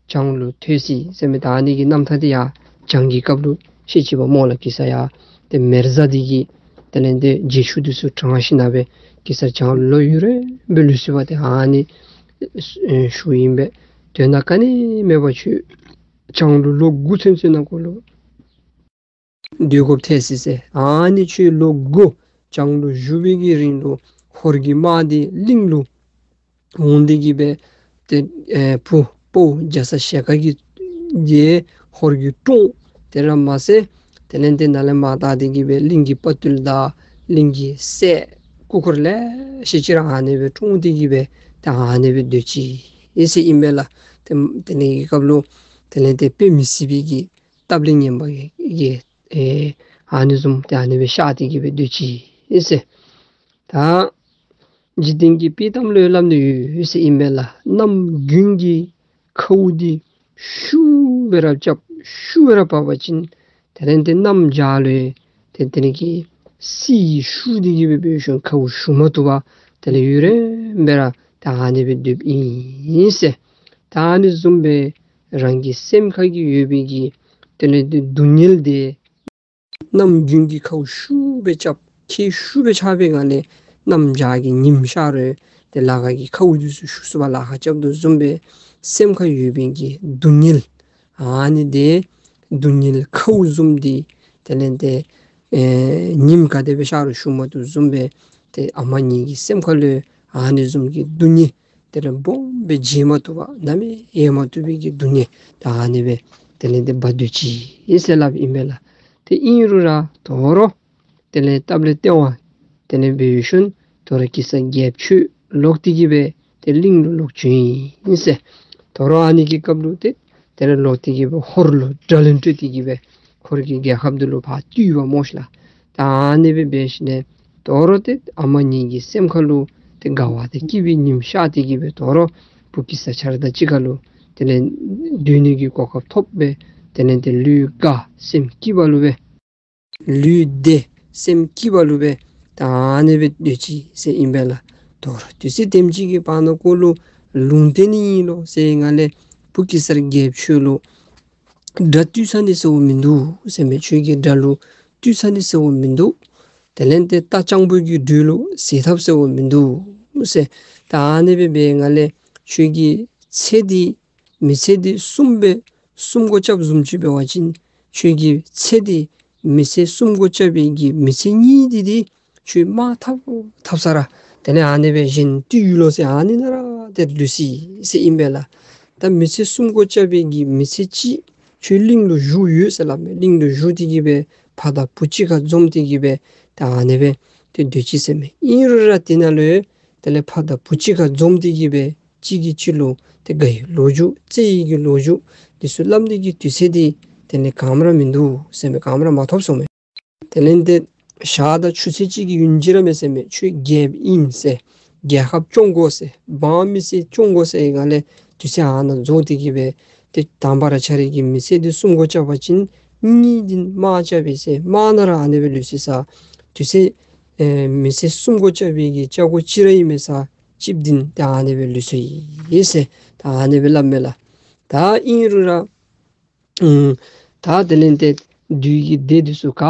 བྱང་ལུ་ཐོན་ཅི་ཟེར་མས། ད་ཨ་ནི་གི་རྣམ་ཐར་འདི་ཡང་བྱང་གི་སྐབས་ལུ་བཤད་ཅི་པ་སྨོ་ལགས། གེ་སར་ཡང་ཏེ་མེ་བཟའ་འདི་གིས་དེ་ལས་ཏེ་རྗེས་ཤུལ་འདི་ཚུ་དྲངས་ཞིནམ་སྦེ་གེ་སར་བྱང་ལུ་ལོག་ཡུན་རིངམོ་སྦེ་ལུས་ཅི་པ་ཏེ་ཨ་ནི་ཨེ་ཞུཝ་ཨིན་པས། དོན་དག་ག་ནི་མེད་པར་ཁྱོད་བྱང་ལུ་ལོ་དགུ་ཚུན་ཚོད་ནང་འཁོད་ལུ་སྡོད་དགོཔ་ཐལ་ཅི་ཟེར། ཨ་ནི་ཁྱོད་ལོ་དགུ་བྱང་ལུ་བཞུགས་པའི་གི་རིང་ལུ་ཧོར་གྱི་དམག་འདི་གླིང་ལུ་འོང་སྟེ་གི་སྦེ་ཏེ་ཨེ་བུ་ཕོ་རྒྱ་ཚ་ཞལ་དཀར་གྱི་གི་ཧོར་གྱི་བཀྲོངས། དེ་ར་མ་ཚད་ དེ་ལས་ཏེ་ནཱ་ལས་མར་བལྟ་སྟེ་གི་སྦེ་གླིང་གི་དཔའ་རྟུལ་དང་གླིང་གི་སྲས་སྐུ་འཁོར་ལེ་ཤ་ཅིག་ར་ཨ་ནི་སྦེ་བཀྲོངས་ཏེ་གི་སྦེ་ད་ཨ་ནི་སྦེ་སྡོད་ཅི་ཨིན་ཟེར་ཨིན་པས་ལགས། ཏེ་དེ་ནི་གི་སྐབས་ལུ་དེ་ལས་ཏེ་དཔེ་མི་སྲིད་པའི་གི་སྟབས་ལེགས་ངན་པ་གི་གི་ཨེ་ཨ་ནི་བཟུམ་ཏེ་ཨ་ནི་སྦེ་ཤར་ཏེ་གི་སྦེ་སྡོད་ཅི་ཨིན་ཟེར། ད་འཇིག་རྟེན་གྱི་དཔྱེ་གཏམ་ལུ་སླབ་ནི་ཡོད་ཟེར་ཨིན་པས་ལགས། གནམ་དགུན་གྱི་ཁཝ་འདི་ཤུགས་སྦེ་ར་རྐྱབ་ཤུགས་སྦེ་ར་འབབ་པ་ཅིན་དེ་ལས་ཏེ་གནམ་བྱཱར་ལུ་ཏེ་དེ་ནི་གི་བསིལ་ཤུགས་འདི་གིས་སྦེ་འབད་ཞིནམ་ཁཝ་ཞུ་མ་བཏུབ་པར་དེ་ལས་ཡུན་རིངམོ་སྦེ་ར་ད་ཨ་ནི་སྦེ་སྡོདཔ་ཨིན་ཟེར། ད་ཨ་ནི་བཟུམ་སྦེ་རང་གི་སེམས་ཁ་གི་ཡོད་པའི་གི་དེ་ལས་ཏེ་སྡུག་བསྔལ་དེ་གནམ་དགུན་གྱི་ཁཝ་ཤུགས་སྦེ་རྐྱབ་ཁྱེགས་ཤུགས་སྦེ་ཆགས་པའི་སྒང་ལས་གནམ་བྱཱར་གྱི་ཉིམ་ཤར་རུང་ཏེ་ལ་ཁ་གི་ཁཝ་འདི་ཚུ་ཤུགས་སུ་བ་ལ་ཁ་རྐྱབ་དོ་བཟུམ་སྦེ་སེམས་ཁར་ཡོད་པའི་གི་སྡུག་བསྔལ་ཨ་ནི་དེ་སྡུག་བསྔལ་ཁཝ་བཟུམ་འདི་དེ་ལས་ཏེ་ཨེ་ཉིམ་ག་དེ་སྦེ་ཤར་རུང་ཞུ་མ་བཏུབ་བཟུམ་སྦེ་ཏེ་ཨ་མ་ངེ་གི་སེམས་ཁ་ལུ་ཨ་ནི་བཟུམ་གྱི་སྡུག་བསྔལ་དེ་ལས་སྦོམ་སྦེ་བརྗེད་མ་བཏུབ་པར་ནམ་ཡང་ཡལ་མ་བཏུབ་པའི་གི་སྡུག་བསྔལ་ད་ཨ་ནི་སྦེ་དེ་ལས་ཏེ་འབད་སྡོད་ཅི་ཨིན་ཟེར་སླབ་ཨིན་པས་ལགས། ཏེ་ཨིན་རུང་ར་དོ་རུང་དེ་ལས་སྟབས་ལེགས་ཏེ་བ་དེ་ལས་འབད་ཞིནམ་དོ་རུང་གེ་སར་རྒྱལཔོ་ཁྱོད་ལོག་སྟེ་གི་སྦེ་ཏེ་གླིང་ལུ་ལོག་བྱོན་ཡི་ཟེར། དོ་རུང་ཨ་ནི་གི་སྐབས་ལུ་ཏེ་དེ་ལས་ལོག་སྟེ་གི་སྦེ་ཧོར་ལུ་དགྲ་ལན་སྤྲོད་དེ་གི་སྦེ་ཧོར་གྱི་རྒྱལ་ཁབ་འདི་ལུ་ཕར་བཏུལ་བ་སྨོ་ཤ་ལགས། ད་ཨ་ནི་སྦེ་འབད་ཞིནམ་དོ་རུང་ཏེ་ཨ་མ་ངེ་གི་སེམས་ཁ་ལུ་ཏེ་དགའ་བ་དང་སྐྱིད་པའི་ཉིམ་ཤར་ཏེ་གི་སྦེ་དོ་རུང་བུ་གེ་སར་ཁྱོད་དང་གཅིག་ཁར་ལུ་དེ་ལས་སྡོད་ནི་གི་གོ་སྐབས་ཐོབ་སྦེ་དེ་ལས་ཏེ་ལུས་དགའ་སེམས་སྐྱིད་པ་ལུ་སྦེ་ལུས་བདེ་སེམས་སྐྱིད་པ་ལུ་སྦེ་ད་ཨ་ནི་སྦེ་སྡོད་ཅི་ཟེར་ཨིན་པས་ལགས། དོ་རུང་དུས་ཚོད་དེམ་ཅིག་གི་བར་ན་ཀོ་ལུ་ལུང་བསྟན་ནི་ཨིན་ལོ་ཟེར་སྒང་ལས་བུ་གེ་སར་རྒྱལཔོ་ཁྱོད་ལུ་དགྲ་བཏུལ་ཚར་ནི་ཟེརཝ་མིན་འདུག་ཟེར་མས། ཁྱོད་ཀྱིས་དགྲ་ལུ་བཏུལ་ཚར་ནི་ཟེརཝ་མིན་འདུག། དེ་ལས་ཏེ་རྟ་རྐྱང་པོ་གི་སྦྲུལ་ལུ་བཟེད་ཐབས་ཟེརཝ་མིན་འདུག་ཟེར། ད་ཨ་ནི་སྦེ་འབད་སྒང་ལས་ཁྱོད་ཀྱི་ཚེ་འདི་མི་ཚེ་འདི་གསུམ་སྦེ་གསུམ་སྒོ་རྐྱབ་བཟུམ་ཅིག་འབད་བ་ཅིན་ཁྱོད་ཀྱི་ཚེ་འདི་མི་ཚེ་གསུམ་སྒོ་རྐྱབ་པའི་གི་མི་ཚེ་གཉིས་འདི་འདི་ཁྱོད་དམག་འཐབ་འཐབ་ས་ར་དེ་ལས་ཨ་ནི་སྦེ་གཞན་བཏུལ་ཡི་ལོ་ཟེར་ཨ་ནི་ནང་ར་ཏེ་ལུས་སོ་ཡི་ཟེར་ཨིན་པས་ལགས། ད་མི་ཚེ་གསུམ་སྒོ་རྐྱབ་པའི་གི་མི་ཚེ་གཅིག་ཁྱོད་གླིང་ལུ་བཞུགས་ཡོད་ཟེར་སླབ་མས། གླིང་ལུ་བཞུགས་ཏེ་གི་སྦེ་ཕ་དང་བུ་གཅིག་ཁར་འཛོམས་ཏེ་གི་སྦེ་ད་ཨ་ནི་སྦེ་ཏེ་སྡོད་ཅི་ཟེར་མས། ཨིན་རུང་ར་དེ་ནང་ལུ་དེ་ལས་ཕ་དང་བུ་གཅིག་ཁར་འཛོམས་ཏེ་གི་སྦེ་གཅིག་གིས་གཅིག་ལུ་ཏེ་དགའ་བའི་ལོ་རྒྱུས་བརྩེ་བའི་གི་ལོ་རྒྱུས་འདི་ཚུ་སླབ་ནི་གི་དུས་ཚོད་འདི་དེ་ལས་ག་ནི་ར་མིན་འདུག་ཟེར་མས། ག་ནི་ར་མ་ཐོབ་ཟེར་མས། དེ་ལས་ཏེ་ཞག་དང་ཆུ་ཚོད་གཅིག་གི་ཡུན་ཅིག་ར་མེད་ཟེར་མས། ཁྱོད་རྒྱལཔོ་ཨིན་ཟེར་རྒྱལ་ཁབ་སྐྱོང་དགོ་ཟེར་འབངས་མི་སེར་སྐྱོང་དགོ་ཟེར་སྒང་ལས་དུས་ཚོད་ཨ་ནཱ་རྫོགས་ཏེ་གི་སྦེ་ཏེ་དང་པ་ར་ཁྱོད་རའི་གི་མི་ཚེ་འདི་གསུམ་སྒོ་རྐྱབ་པ་ཅིན་གཉིས་འདི་དམག་རྐྱབ་པས་ཟེར་དམག་ནང་ར་ཨ་ནི་སྦེ་ལུས་སོ་ཡི་ཟེར། དུས་ཚོད་ཨེ་མི་ཚེ་གསུམ་སྒོ་རྐྱབ་པའི་གི་ཆ་སྒོ་གཅིག་ར་ཨིན་མས་ཟེར་གཅིག་འདི་ཏེ་ཨ་ནི་སྦེ་ལུས་སོ་ཡི་ཟེར་ད་ཨ་ནི་སྦེ་སླབ་མས་ལགས། ད་ཨིན་རུང་ར་ཨུམ་ད་དེ་ལས་ཏེ་བདུད་ཀྱི་སྡེ་འདི་ཚུ་ག་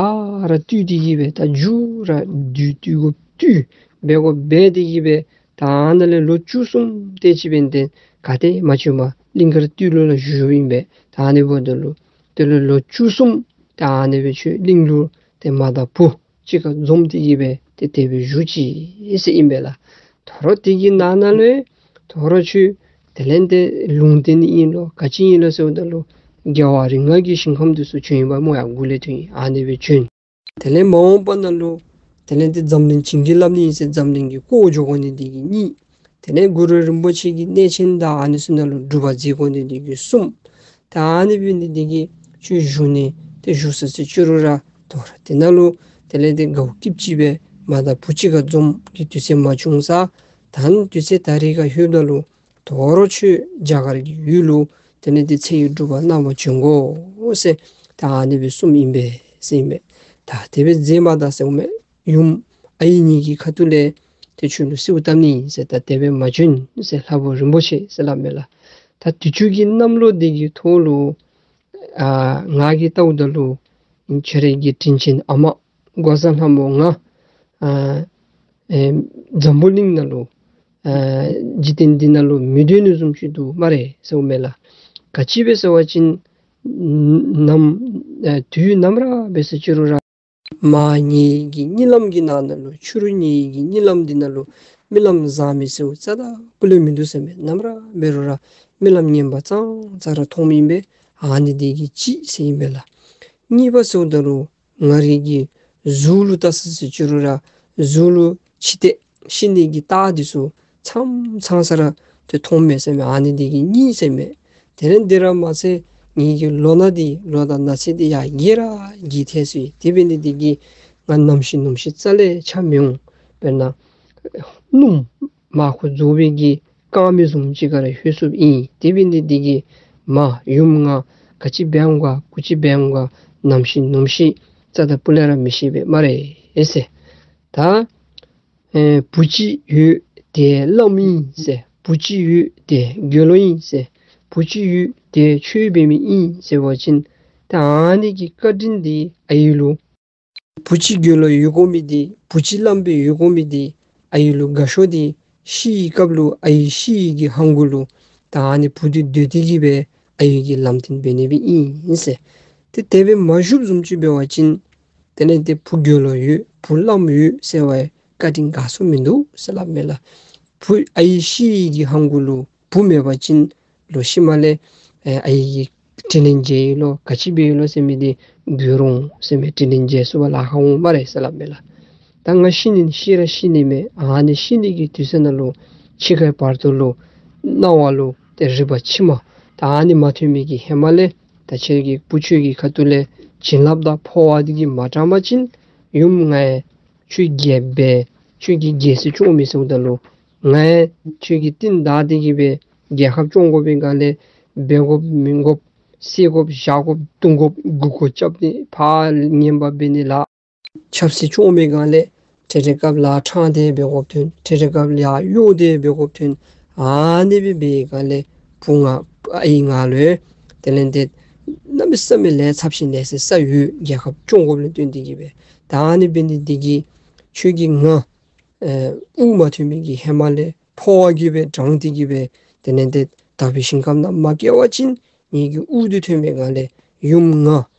ར་བཏུལ་ཏེ་གི་སྦེ་ད་མཇུག་ར་བདུད་བཏུལ་དགོཔ་བཏུལ་འབད་དགོཔ་འབད་དེ་གི་སྦེ་ད་ཨ་ནཱ་ལས་ལོ་བཅུ་གསུམ་དེ་ཅིག་འབད་ནི་དེ་ག་ཏེ་མ་བྱོན་པར་གླིང་དཀར་སྟོད་ལུ་ལ་བཞུགས་བཞུགསཔ་ཨིན་པས། ད་ཨ་ནི་འབདཝ་ད་ལུ་དེ་ལས་ལོ་བཅུ་གསུམ་ད་ཨ་ནི་སྦེ་ཁྱོད་གླིང་ལུ་ཏེ་མ་དང་བུ་གཅིག་ཁར་འཛོམས་ཏེ་གི་སྦེ་ཏེ་དེ་སྦེ་བཞུགས་ཅི་ཟེར་ཨིན་པས་ལགས། དོ་རུང་དེ་གི་ནང་ན་ལུ་དོ་རུང་ཁྱོད་དེ་ལས་ཏེ་ལུང་བསྟན་ནི་ཨིན་ལོ་ག་ཅི་ཨིན་ལོ་ཟེརཝ་ད་ལུ་རྒྱལ་བ་རིགས་ལྔ་གི་ཞིང་ཁམས་འདི་ཚུ་བྱོན་ཡི་པ་སྨོ་ཡ། མགུ་ལས་ཐོན་ཡི། ཨ་ནི་སྦེ་བྱོན། དེ་ལས་མ་འོངས་པ་ནང་ལུ་དེ་ལས་ཏེ་འཛམ་གླིང་བྱིན་གྱིས་བརླབས་ནི་ཨིན་ཟེར་འཛམ་གླིང་གི་བཀོད་འཇོག་དགོ་ནི་འདི་གིས་གཉིས། དེ་ལས་གུ་རུ་རིན་པོ་ཆེ་གི་གནས་ཆེན་དང་ཨ་ནི་ཚུ་ནང་ལུ་སྒྲུབ་པ་མཛད་དགོ་ནི་འདི་གིས་གསུམ། ད་ཨ་ནི་འབད་ནི་འདི་གིས་ཁྱོད་བཞུགས་ནི་ཏེ་བཞུགས་ས་ཟེར་ཅི་རུང་ར་དོ་རུང་དེ་ནང་ལུ་དེ་ལས་ཏེ་དགའཝ་སྐྱིདཔ་ཅིག་སྦེ་མ་དང་བུ་གཅིག་ཁར་འཛོམས་ཀྱི་དུས་ཚོད་མ་བྱུང་ས། ད་དུས་ཚོད་ད་རིས་ཁར་ལྷོདཔ་ད་ལུ་དོ་རུང་ཁྱོད་རྒྱ་གར་གྱི་ཡུལ་ལུ་དེ་ལས་ཏེ་ཚེ་ཡི་སྒྲུབ་པ་གནང་བར་བྱོན་དགོ་ཟེར་ད་ཨ་ནི་སྦེ་གསུངམ་ཨིན་པས་ཟེར་ཨིན་པས། ད་དེ་སྦེ་མཛད་མ་ད་ཟེར་འོང་མས། ཡུམ་ཨའི་ངེ་གི་ཁ་ཐུག་ལས་ཏེ་ཁྱོད་ལུ་གསོལཝ་བཏབ་ནི་ཨིན་ཟེར། ད་དེ་སྦེ་མ་བྱོན་ཟེར་ལྷ་བུ་རིན་པོ་ཆེ་ཟེར་སླབ་མས་ལགས། ད་དུས་ཅི་གི་གནམ་ལོ་འདི་གི་ཐོག་ལུ་ཨ་ང་གིས་བལྟཝ་ད་ལུ་ཁྱོད་རའི་གི་དྲིན་ཅན་ཨ་མ་འགོག་བཟའ་ལྷ་མོ་ང་ཨ་ཨེ་འཛམ་བུ་གླིང་ནང་ལུ་ཨ་འཇིག་རྟེན་འདི་ནང་ལུ་མི་སྡོད་ནི་བཟུམ་ཅིག་འདུག་སྨ་རེ་ཟེརཝ་མས་ལགས། ག་ཅི་སྦེ་ཟེར་བ་ཅིན་ནམ་ཨ་དུས་ནམ་ར་འབད་ཟེར་ཅི་རུང་ར་མ་ངེ་གི་གཉིད་ལམ་གྱི་ནང་ན་ལུ་ཕྱི་རུ་ངེ་གི་གཉིད་ལམ་འདི་ནང་ལུ་རྨི་ལམ་བཟང་མི་ཟེརཝ་རྩ་དང་སྤུ་ལས་མིན་འདུག་ཟེར་མས། ནམ་ར་འབད་རུང་ར་རྨི་ལམ་ངན་པ་ཙང་ཙང་ར་མཐོངམ་ཨིན་པས། ཨ་ནི་འདི་གིས་གཅིག་ཟེར་ཨིན་པས་ལགས། གཉིས་པ་ཟེརཝ་ད་ལུ་ ང་རའི་གི་གཟུགས་ལུ་བལྟ་ས་ཟེར་ཅི་རུང་ར་གཟུགས་ལུ་འཆི་ལྟས་ཤི་ནི་གི་རྟགས་འདི་ཚུ་ཚང་ཚང་ས་ར་ཏེ་མཐོངམ་མས་ཟེར་མས། ཨ་ནི་འདི་གིས་གཉིད་ཟེར་མས། དེ་ལས་འདི་ར་མ་ཚད་ངེ་གི་ལོ་ན་འདི་ལོ་དང་ན་ཚོད་འདི་ཡར་རྒས་ར་རྒས་ཐལ་སོ་ཡི། དེ་འབད་ནི་འདི་གིས་ང་ནམ་ཤི་ནུམ་ཤི་རྩ་ལས་ཆ་མི་འོང་། དཔེར་ན་སྣུམ་མར་ཁུ་རྫོགས་པའི་གི་རྐང་མའི་བཟུམ་ཅིག་ཁར་ལྷོད་སོཔ་ཨིན། དེ་འབད་ནི་འདི་གིས་མ་ཡུམ་ང་ག་ཅི་འབད་འོང་ག་གུ་ཅི་འབད་འོང་ག་ནམ་ཤི་ནུམ་ཤི་རྩ་དང་སྤུ་ལས་ར་མི་ཤེས་པས་སྨ་རེ་ཟེར། ད་ཨེ་བུ་ཅིག་ཡོད་དེ་བླམ་ཨིན་ཟེར། བུ་ཅིག་ཡོད་དེ་དགེ་སློང་ཨིན་ཟེར། བུ་ཅིག་ཡོད་དེ་ཆོས་འབད་མི་ཨིན་ཟེར་བ་ཅིན་ད་ཨ་ནི་གི་བཀའ་དྲིན་འདི་ཨའི་ལུ་བུ་ཅིག་དགེ་སློང་ཡོད་དགོ་མི་འདི་བུ་ཅིག་བླམ་སྦེ་ཡོད་དགོ་མི་འདི་ཨའི་ལུ་དགའ་ཤོས་འདི་ཤི་བའི་སྐབས་ལུ་ཨའི་ཤི་བའི་གི་ཧང་གུ་ལུ་ད་ཨ་ནི་བུ་འདི་སྡོད་དེ་གི་སྦེ་ཨའི་གི་ལམ་སྟོན་འབད་ནི་སྦེ་ཨིན་ཟེར། ཏེ་དེ་སྦེ་མ་བཞུགསཔ་བཟུམ་ཅིག་འབད་བ་ཅིན་དེ་ལས་ཏེ་བུ་དགེ་སློང་ཡོད་བུ་བླམ་ཡོད་ཟེར་བའི་བཀའ་དྲིན་དགའ་ཚོར་མིན་འདུག་ཟེར་སླབ་མས་ལགས། བུ་ཨའི་ཤི་བའི་གི་ཧང་གུ་ལུ་བུ་མེད་པ་ཅིན་ལོག་ཤུལ་མ་ལས་ཨེ་ཨའི་གི་དྲིན་ལན་འཇལ་ཡི་ལོ་ག་ཅི་འབད་ཡི་ལོ་ཟེར་མི་འདི་འགྱོ་རུང་ཟེར་མི་དྲིན་ལན་འཇལ་ཚུགས་པར་ལཱ་ཁག་འོང་སྨ་རེ་ཟེར་སླབ་མས་ལགས། ད་ང་ཤི་ནི་ཤི་ར་ཤི་ནི་མས། ཨ་ནི་ཤི་ནི་གི་དུས་ཚོད་ནང་ལུ་འཆི་ཁའི་བར་དོ་ལུ་རྣ་བ་ལུ་ཏེ་རིག་པ་ཕྱི་མ་ད་ཨ་ནི་མ་ཐོན་མི་གི་ཧེ་མ་ལས་ད་ཁྱོད་ཀྱི་བུ་ཁྱོད་ཀྱི་ཁ་ཐུག་ལས་བྱིན་རླབས་དང་འཕོ་བ་འདི་གིས་མ་དྲངས་པ་ཅིན་ཡུམ་ང་ཡང་ཁྱོད་རྒྱལཔོ་སྦེ་ཁྱོད་ཀྱིས་རྒྱལ་སྲིད་སྐྱོང་མི་ཚུགས་ད་ལུ་ང་ཡང་ཁྱོད་ཀྱི་རྟིང་བདའ་སྟེ་གི་སྦེ་རྒྱལ་ཁབ་སྐྱོང་དགོ་པའི་སྒང་ལས་འབད་དགོཔ་མི་དགོཔ་བསད་དགོཔ་བཞག་དགོཔ་བརྡུང་དགོཔ་མགུ་སྐོར་རྐྱབ་སྟེ་ཕར་ངན་པ་འབད་ནི་ལཱ་ཆབ་སྲིད་སྐྱོང་བའི་སྒང་ལས་ཏེ་རེ་སྐབས་ལཱ་ཕྲང་སྟེ་འབད་དགོཔ་ཐོན། ཏེ་རེ་སྐབས་ལཱ་གཡོ་སྟེ་འབད་དགོཔ་ཐོན། ཨ་ནི་སྦེ་འབད་བའི་སྒང་ལས་བུ་ང་ཨའི་ང་ལུ་དེ་ལས་ཏེ་གནམ་མེད་ས་མེད་ལས་ཚབས་ཆེན་ལས་ཟེར་ས་ཡོད། རྒྱལ་ཁབ་སྐྱོང་དགོཔ་ལུ་བརྟེན་ཏེ་གི་སྦེ་ད་ཨ་ནི་འབད་ནི་འདི་གིས་ཁྱོད་ཀྱིས་ང་ཨེ་དབུགས་མ་ཐོན་མི་གི་ཧེ་མ་ལས་འཕོ་བ་གིས་སྦེ་དྲངས་ཏེ་གི་སྦེ་དེ་ལས་ཏེ་དག་པའི་ཞིང་ཁམས་ནང་མ་བསྐྱལ་བ་ཅིན་ངེ་གི་དབུགས་འདི་ཐོན་པའི་སྒང་ལས་ཡུམ་ང་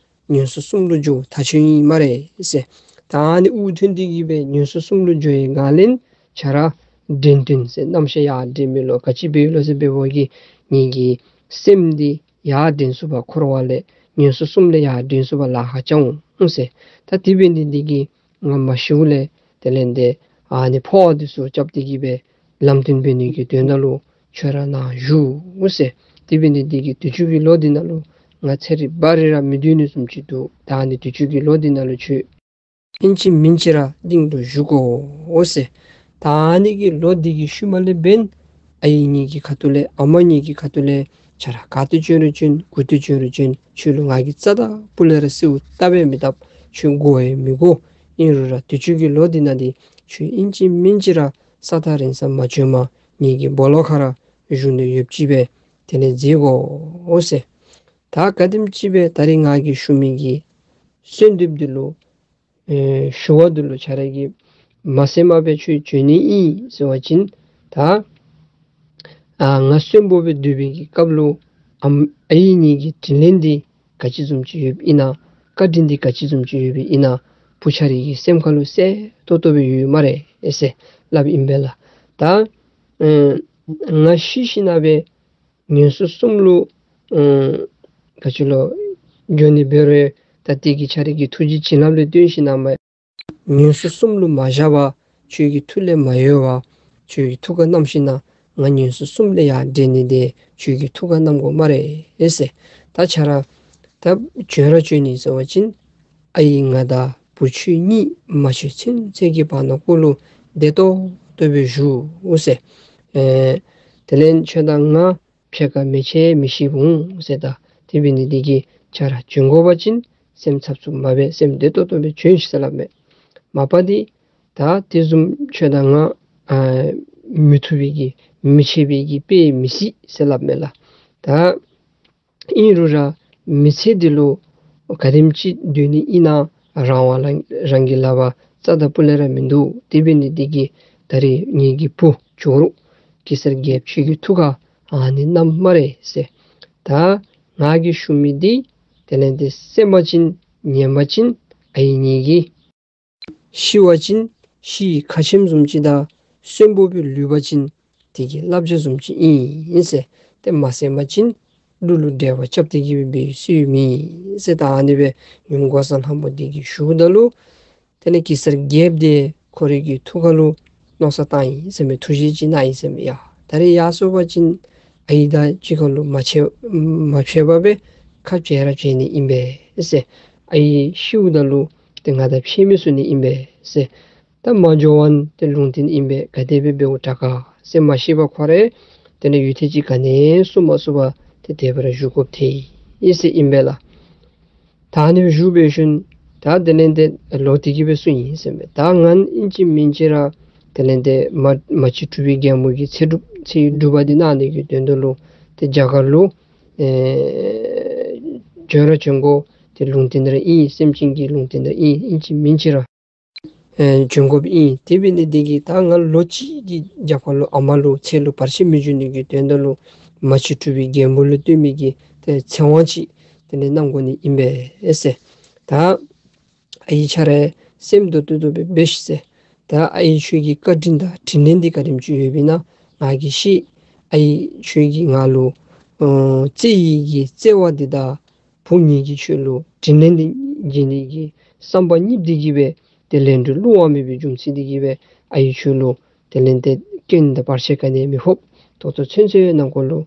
ངན་སོང་གསུམ་ལུ་འགྱོ་ཐག་ཆོད་ཨིན་སྨ་རེ་ཟེར། ད་ཨ་ནི་དབུགས་ཐོན་ཏེ་གི་སྦེ་ངན་སོང་གསུམ་ལུ་འགྱོ་བའི་སྒང་ལས་ཁྱོད་ར་འདྲེན་འདྲེན་ཟེར་རྣམ་ཤེས་ཡར་འདྲེན་མི་ལོ་ག་ཅི་འབད་ཡི་ལོ་ཟེར་འབད་བ་གིས་ངེ་གི་སེམས་འདི་ཡར་འདྲེན་ཚུགས་པར་འཁོར་བ་ལས་ངན་སོང་གསུམ་ལས་ཡར་འདྲེན་ཚུགས་པར་ལཱ་ཁག་འོང་ཟེར། ད་དེ་འབད་ནི་འདི་གིས་ང་མ་ཤིཝ་ལས་དེ་ལས་ཏེ་ཨ་ནི་འཕོ་བ་འདི་ཚུ་རྐྱབ་སྟེ་གི་སྦེ་ལམ་སྟོན་འབད་ནི་གི་དོན་དག་ལུ་ཁྱོད་ར་ནཱ་བཞུགས་ཟེར། དེ་འབད་ནི་འདི་གིས་དུས་ཅི་གི་ལོ་འདི་ནང་ལུ་ང་ཚེ་རིང་བར་རིང་ར་མི་སྡོད་ནི་བཟུམ་ཅིག་འདུག། ད་ཨ་ནི་དུས་ཅི་གི་ལོ་འདི་ནང་ལུ་ཁྱོད་ཨིན་ཅི་མིན་ཅི་ར་གླིང་དུ་བཞུགས་དགོ་ཟེར། ད་ཨ་ནི་གི་ལོ་འདི་གི་ཤུལ་མ་ལས་འབདན་ཨའི་ངེ་གི་ཁ་ཐུག་ལས་ཨ་མ་ངེ་གི་ཁ་ཐུག་ལས་ཁྱོད་ར་ག་ཏེ་བྱོན་རུང་བྱོན་གུ་ཏེ་བྱོན་རུང་བྱོན་ཁྱོད་ལུ་ང་གིས་རྩ་དང་སྤུ་ལས་ར་གསོལཝ་བཏབ་སྦེ་མི་བཏུབ། ཁྱོད་དགོ་ཡང་མི་དགོ། ཨིན་རུང་ར་དུས་ཅི་གི་ལོ་འདི་ནང་འདི་ཁྱོད་ཨིན་ཅི་མིན་ཅི་ར་ས་ཐག་རིང་ས་མ་བྱོན་པར་ངེ་གི་སྦོ་ལོགས་ཁར་ར་བཞུགས་ནི་ཡོདཔ་ཅིག་སྦེ་དེ་ལས་མཛད་དགོ་ཟེར། ད་ག་དེམ་ཅིག་སྦེ་ད་རིས་ང་གིས་ཞུ་མི་གི་གསོལ་འདེབས་འདི་ལུ་ཨེ་ཞུ་བ་འདི་ལུ་ཁྱོད་ར་གིས་མ་གསན་པར་སྦེ་ཁྱོད་བྱོན་ནི་ཨིན་ཟེར་བ་ཅིན་ད་ཨ་ང་གསོན་པོ་སྦེ་སྡོད་པའི་གི་སྐབས་ལུ་ཨམ་ཨའི་ངེ་གི་དྲིན་ལན་འདི་ག་ཅི་བཟུམ་ཅིག་ཡོདཔ་ཨིན་ན། བཀའ་དྲིན་འདི་ག་ཅི་བཟུམ་ཅིག་ཡོདཔ་ཨིན་ན། བུ་ཁྱོད་རའི་གི་སེམས་ཁ་ལུ་གསལ་ཏོག་ཏོ་སྦེ་ཡོད་སྨ་རེ་ཟེར་སླབ་ཨིན་པས་ལགས། ད་ཨེ་ང་ཤི་ཞིནམ་སྦེ་ངན་སོང་གསུམ་ལུ་ཨེ་ག་ཅི་ལོ་འགྱོ་ནི་འབད་རུང་ད་དེ་གི་ཁྱོད་རའི་གི་ཐུགས་རྗེ་བྱིན་རླབས་ལུ་བརྟེན་ཞིནམ་ངན་སོང་གསུམ་ལུ་མ་བཞག་པར་ཁྱོད་ཀྱི་ཐུགས་ལས་མ་ཡལ་བར་ཁྱོད་ཀྱི་ཐུགས་ཁར་བསྣམས་ཞིནམ་ང་ངན་སོང་གསུམ་ལས་ཡར་འདྲེན་ནི་འདི་ཁྱོད་ཀྱི་ཐུགས་ཁར་བསྣམ་དགོ་སྨ་རེ་ཟེར། ད་ཁྱོད་ར་ད་བྱོན་ར་བྱོན་ནི་ཟེར་བ་ཅིན་ཨའི་ང་དང་བུ་ཁྱོད་གཉིས་མ་བྱོན་ཚུན་ཚོད་ཀྱི་བར་ན་ཀོ་ལུ་བདེ་ཏོག་ཏོ་སྦེ་བཞུགས་ཟེར། ཨེ་དེ་ལས་ཁྱོད་དང་ང་ཕྱེད་ཀ་མི་ཕྱེད་མི་ཤིཝ་འོང་ཟེར། ད་དེ་འབད་ནི་འདི་གིས་ཁྱོད་ར་བྱོན་དགོ་པ་ཅིན་སེམས་འཚབ་འཚུབ་མ་འབད་སེམས་བདེ་ཏོག་ཏོ་སྦེ་བྱོན་ཤིག་ཟེར་སླབ་མས། མ་པ་འདི་ད་དེ་བཟུམ་ཁྱོད་དང་ང་ཨ་མི་ཐུབ་པའི་གི་མི་ཕྱེད་པའི་གི་དཔེ་མི་སྲིད་ཟེར་སླབ་མས་ལགས། ད་ཨིན་རུང་ར་མི་ཚེ་འདི་ལུ་ག་དེམ་ཅིག་སྡོད་ནི་ཨིན་ན་རང་དབང་རང་གི་ལག་པར་རྩ་དང་སྤུ་ལས་ར་མིན་འདུག། དེ་འབད་ནི་འདི་གིས་ད་རིས་ངེ་གི་བུ་ཇོ་རུ་གེ་སར་རྒྱལཔོ་ཁྱོད་ཀྱི་ཐུགས་ཁར་ཨ་ནི་བསྣམས་སྨ་རེ་ཟེར། ད་ང་གིས་ཞུ་མི་འདི་དེ་ལས་ཏེ་གསན་པ་ཅིན་ཉན་པ་ཅིན་ཨའི་ངེ་གི་ཤི་བ་ཅིན་ཤི་ཁ་ཆེམས་བཟུམ་ཅིག་དང་གསོན་པོ་སྦེ་ལུས་པ་ཅིན་དེ་གི་བསླབ་བྱ་བཟུམ་ཅིག་ཨིན་ཟེར། ཏེ་མ་གསན་པ་ཅིན་ གླུ་ལུ་འགྲེལ་པ་རྐྱབ་སྟེ་གི་སྦེ་འབད་སྲོལ་མེད་ཟེར། ད་ཨ་ནི་སྦེ་ཡུམ་འགོག་བཟའ་ལྷ་མོ་འདི་གིས་ཞུཝ་ད་ལུ་དེ་ལས་གེ་སར་རྒྱལཔོ་འདི་ཁོ་རའི་གི་ཐུགས་ཁ་ལུ་མནོ་བསམ་བཏང་ཡི་ཟེར་མས། ཐུགས་བཞེད་ཅིག་གནང་ཡི་ཟེར་མས། ཡ་ད་རེས་ཡར་སོང་པ་ཅིན་ཨའི་དང་གཅིག་ཁར་ལུ་མ་ཕྱད་མ་ཕྱད་པར་སྦེ་ཁ་འབྱལ་ར་འབྱལ་ནི་ཨིན་པས་ཟེར། ཨའི་ཤིཝ་ད་ལུ་ཏེ་ང་དང་ཕྱད་མི་ཚུགས་ནི་ཨིན་པས་ཟེར། ད་མ་འགྱོ་བར་ཏེ་ལུང་བསྟན་ཨིན་པས། ག་དེ་སྦེ་འབདཝ་དྲག་ག་ཟེར་མ་ཤེས་པར་ཁོ་ར་དེ་ལས་ཡུད་ཐེངས་ཅིག་ག་ནི་གསུང་མ་ཚུགས་པར་ཏེ་དེ་སྦེ་ར་བཞུགས་དགོཔ་ཐལ་ཡི་ཟེར་ཨིན་པས་ལགས། ད་ཨ་ནི་བཞུགས་པའི་ཤུལ་ད་དེ་ལས་ཏེ་ལོག་སྟེ་གི་སྦེ་གསུངས་ཡི་ཟེར་མས། ད་ང་ཨིན་ཅི་མིན་ཅི་ར་དེ་ལས་ཏེ་མ་མ་གཅིག་གྲུབ་པའི་རྒྱལ་མོ་གི་ཚེ་སྒྲུབ་ཚེ་ཡི་སྒྲུབ་པ་འདི་གནང་ནི་གི་དོན་དག་ལུ་ཏེ་རྒྱ་གར་ལུ་ཨེ་བྱོན་ར་བྱོན་དགོ། ཏེ་ལུང་བསྟན་ར་ཨིན། སེམས་ཅན་གྱི་ལུང་བསྟན་ར་ཨིན། ཨིན་ཅི་མིན་ཅི་ར་ཨེ་བྱོན་དགོཔ་ཨིན། དེ་འབད་ནི་འདི་གིས་ད་ང་ལོ་གཅིག་གི་རྒྱབ་ཁ་ལུ་ཨ་མ་ལུ་ཚེ་ལུ་བར་ཆད་མི་འབྱུང་ནི་གི་དོན་དག་ལུ་མ་གཅིག་གྲུབ་པའི་རྒྱལ་མོ་ལུ་བསྟེན་མི་གི་ཏེ་ཚེ་དབང་ཅིག་དེ་ལས་གནང་དགོ་ནི་ཨིན་པས་ཟེར། ད་ཨའི་ཁྱོད་ར་སེམས་སྡུག་ཏོག་ཏོ་སྦེ་འབད་ཤིག་ཟེར། ད་ཨའི་ཁྱོད་ཀྱི་བཀའ་དྲིན་དང་དྲིན་ལན་འདི་ག་དེམ་ཅིག་ཡོདཔ་ཨིན་ན་ང་གིས་ཤེས། ཨའི་ཁྱོད་ཀྱིས་ང་ལུ་ཨ་བརྩེ་བའི་གི་བརྩེ་བ་འདི་དང་བུ་ངེ་གི་ཁྱོད་ལུ་དྲིན་ལན་འདི་འཇལ་ནི་གི་བསམ་པ་གཉིསཔོ་འདི་གིས་སྦེ་ཏེ་ལན་གྲུ་བསླུ་བ་མེད་པའི་རྒྱུ་མཚན་འདི་གིས་སྦེ་ཨའི་ཁྱོད་ལུ་དེ་ལས་ཏེ་སྐྱོན་དང་བར་ཆད་ག་ནི་མི་ཕོག། ད་ལྟོ་ཚུན་ཚོད་ནང་འཁོད་ལུ་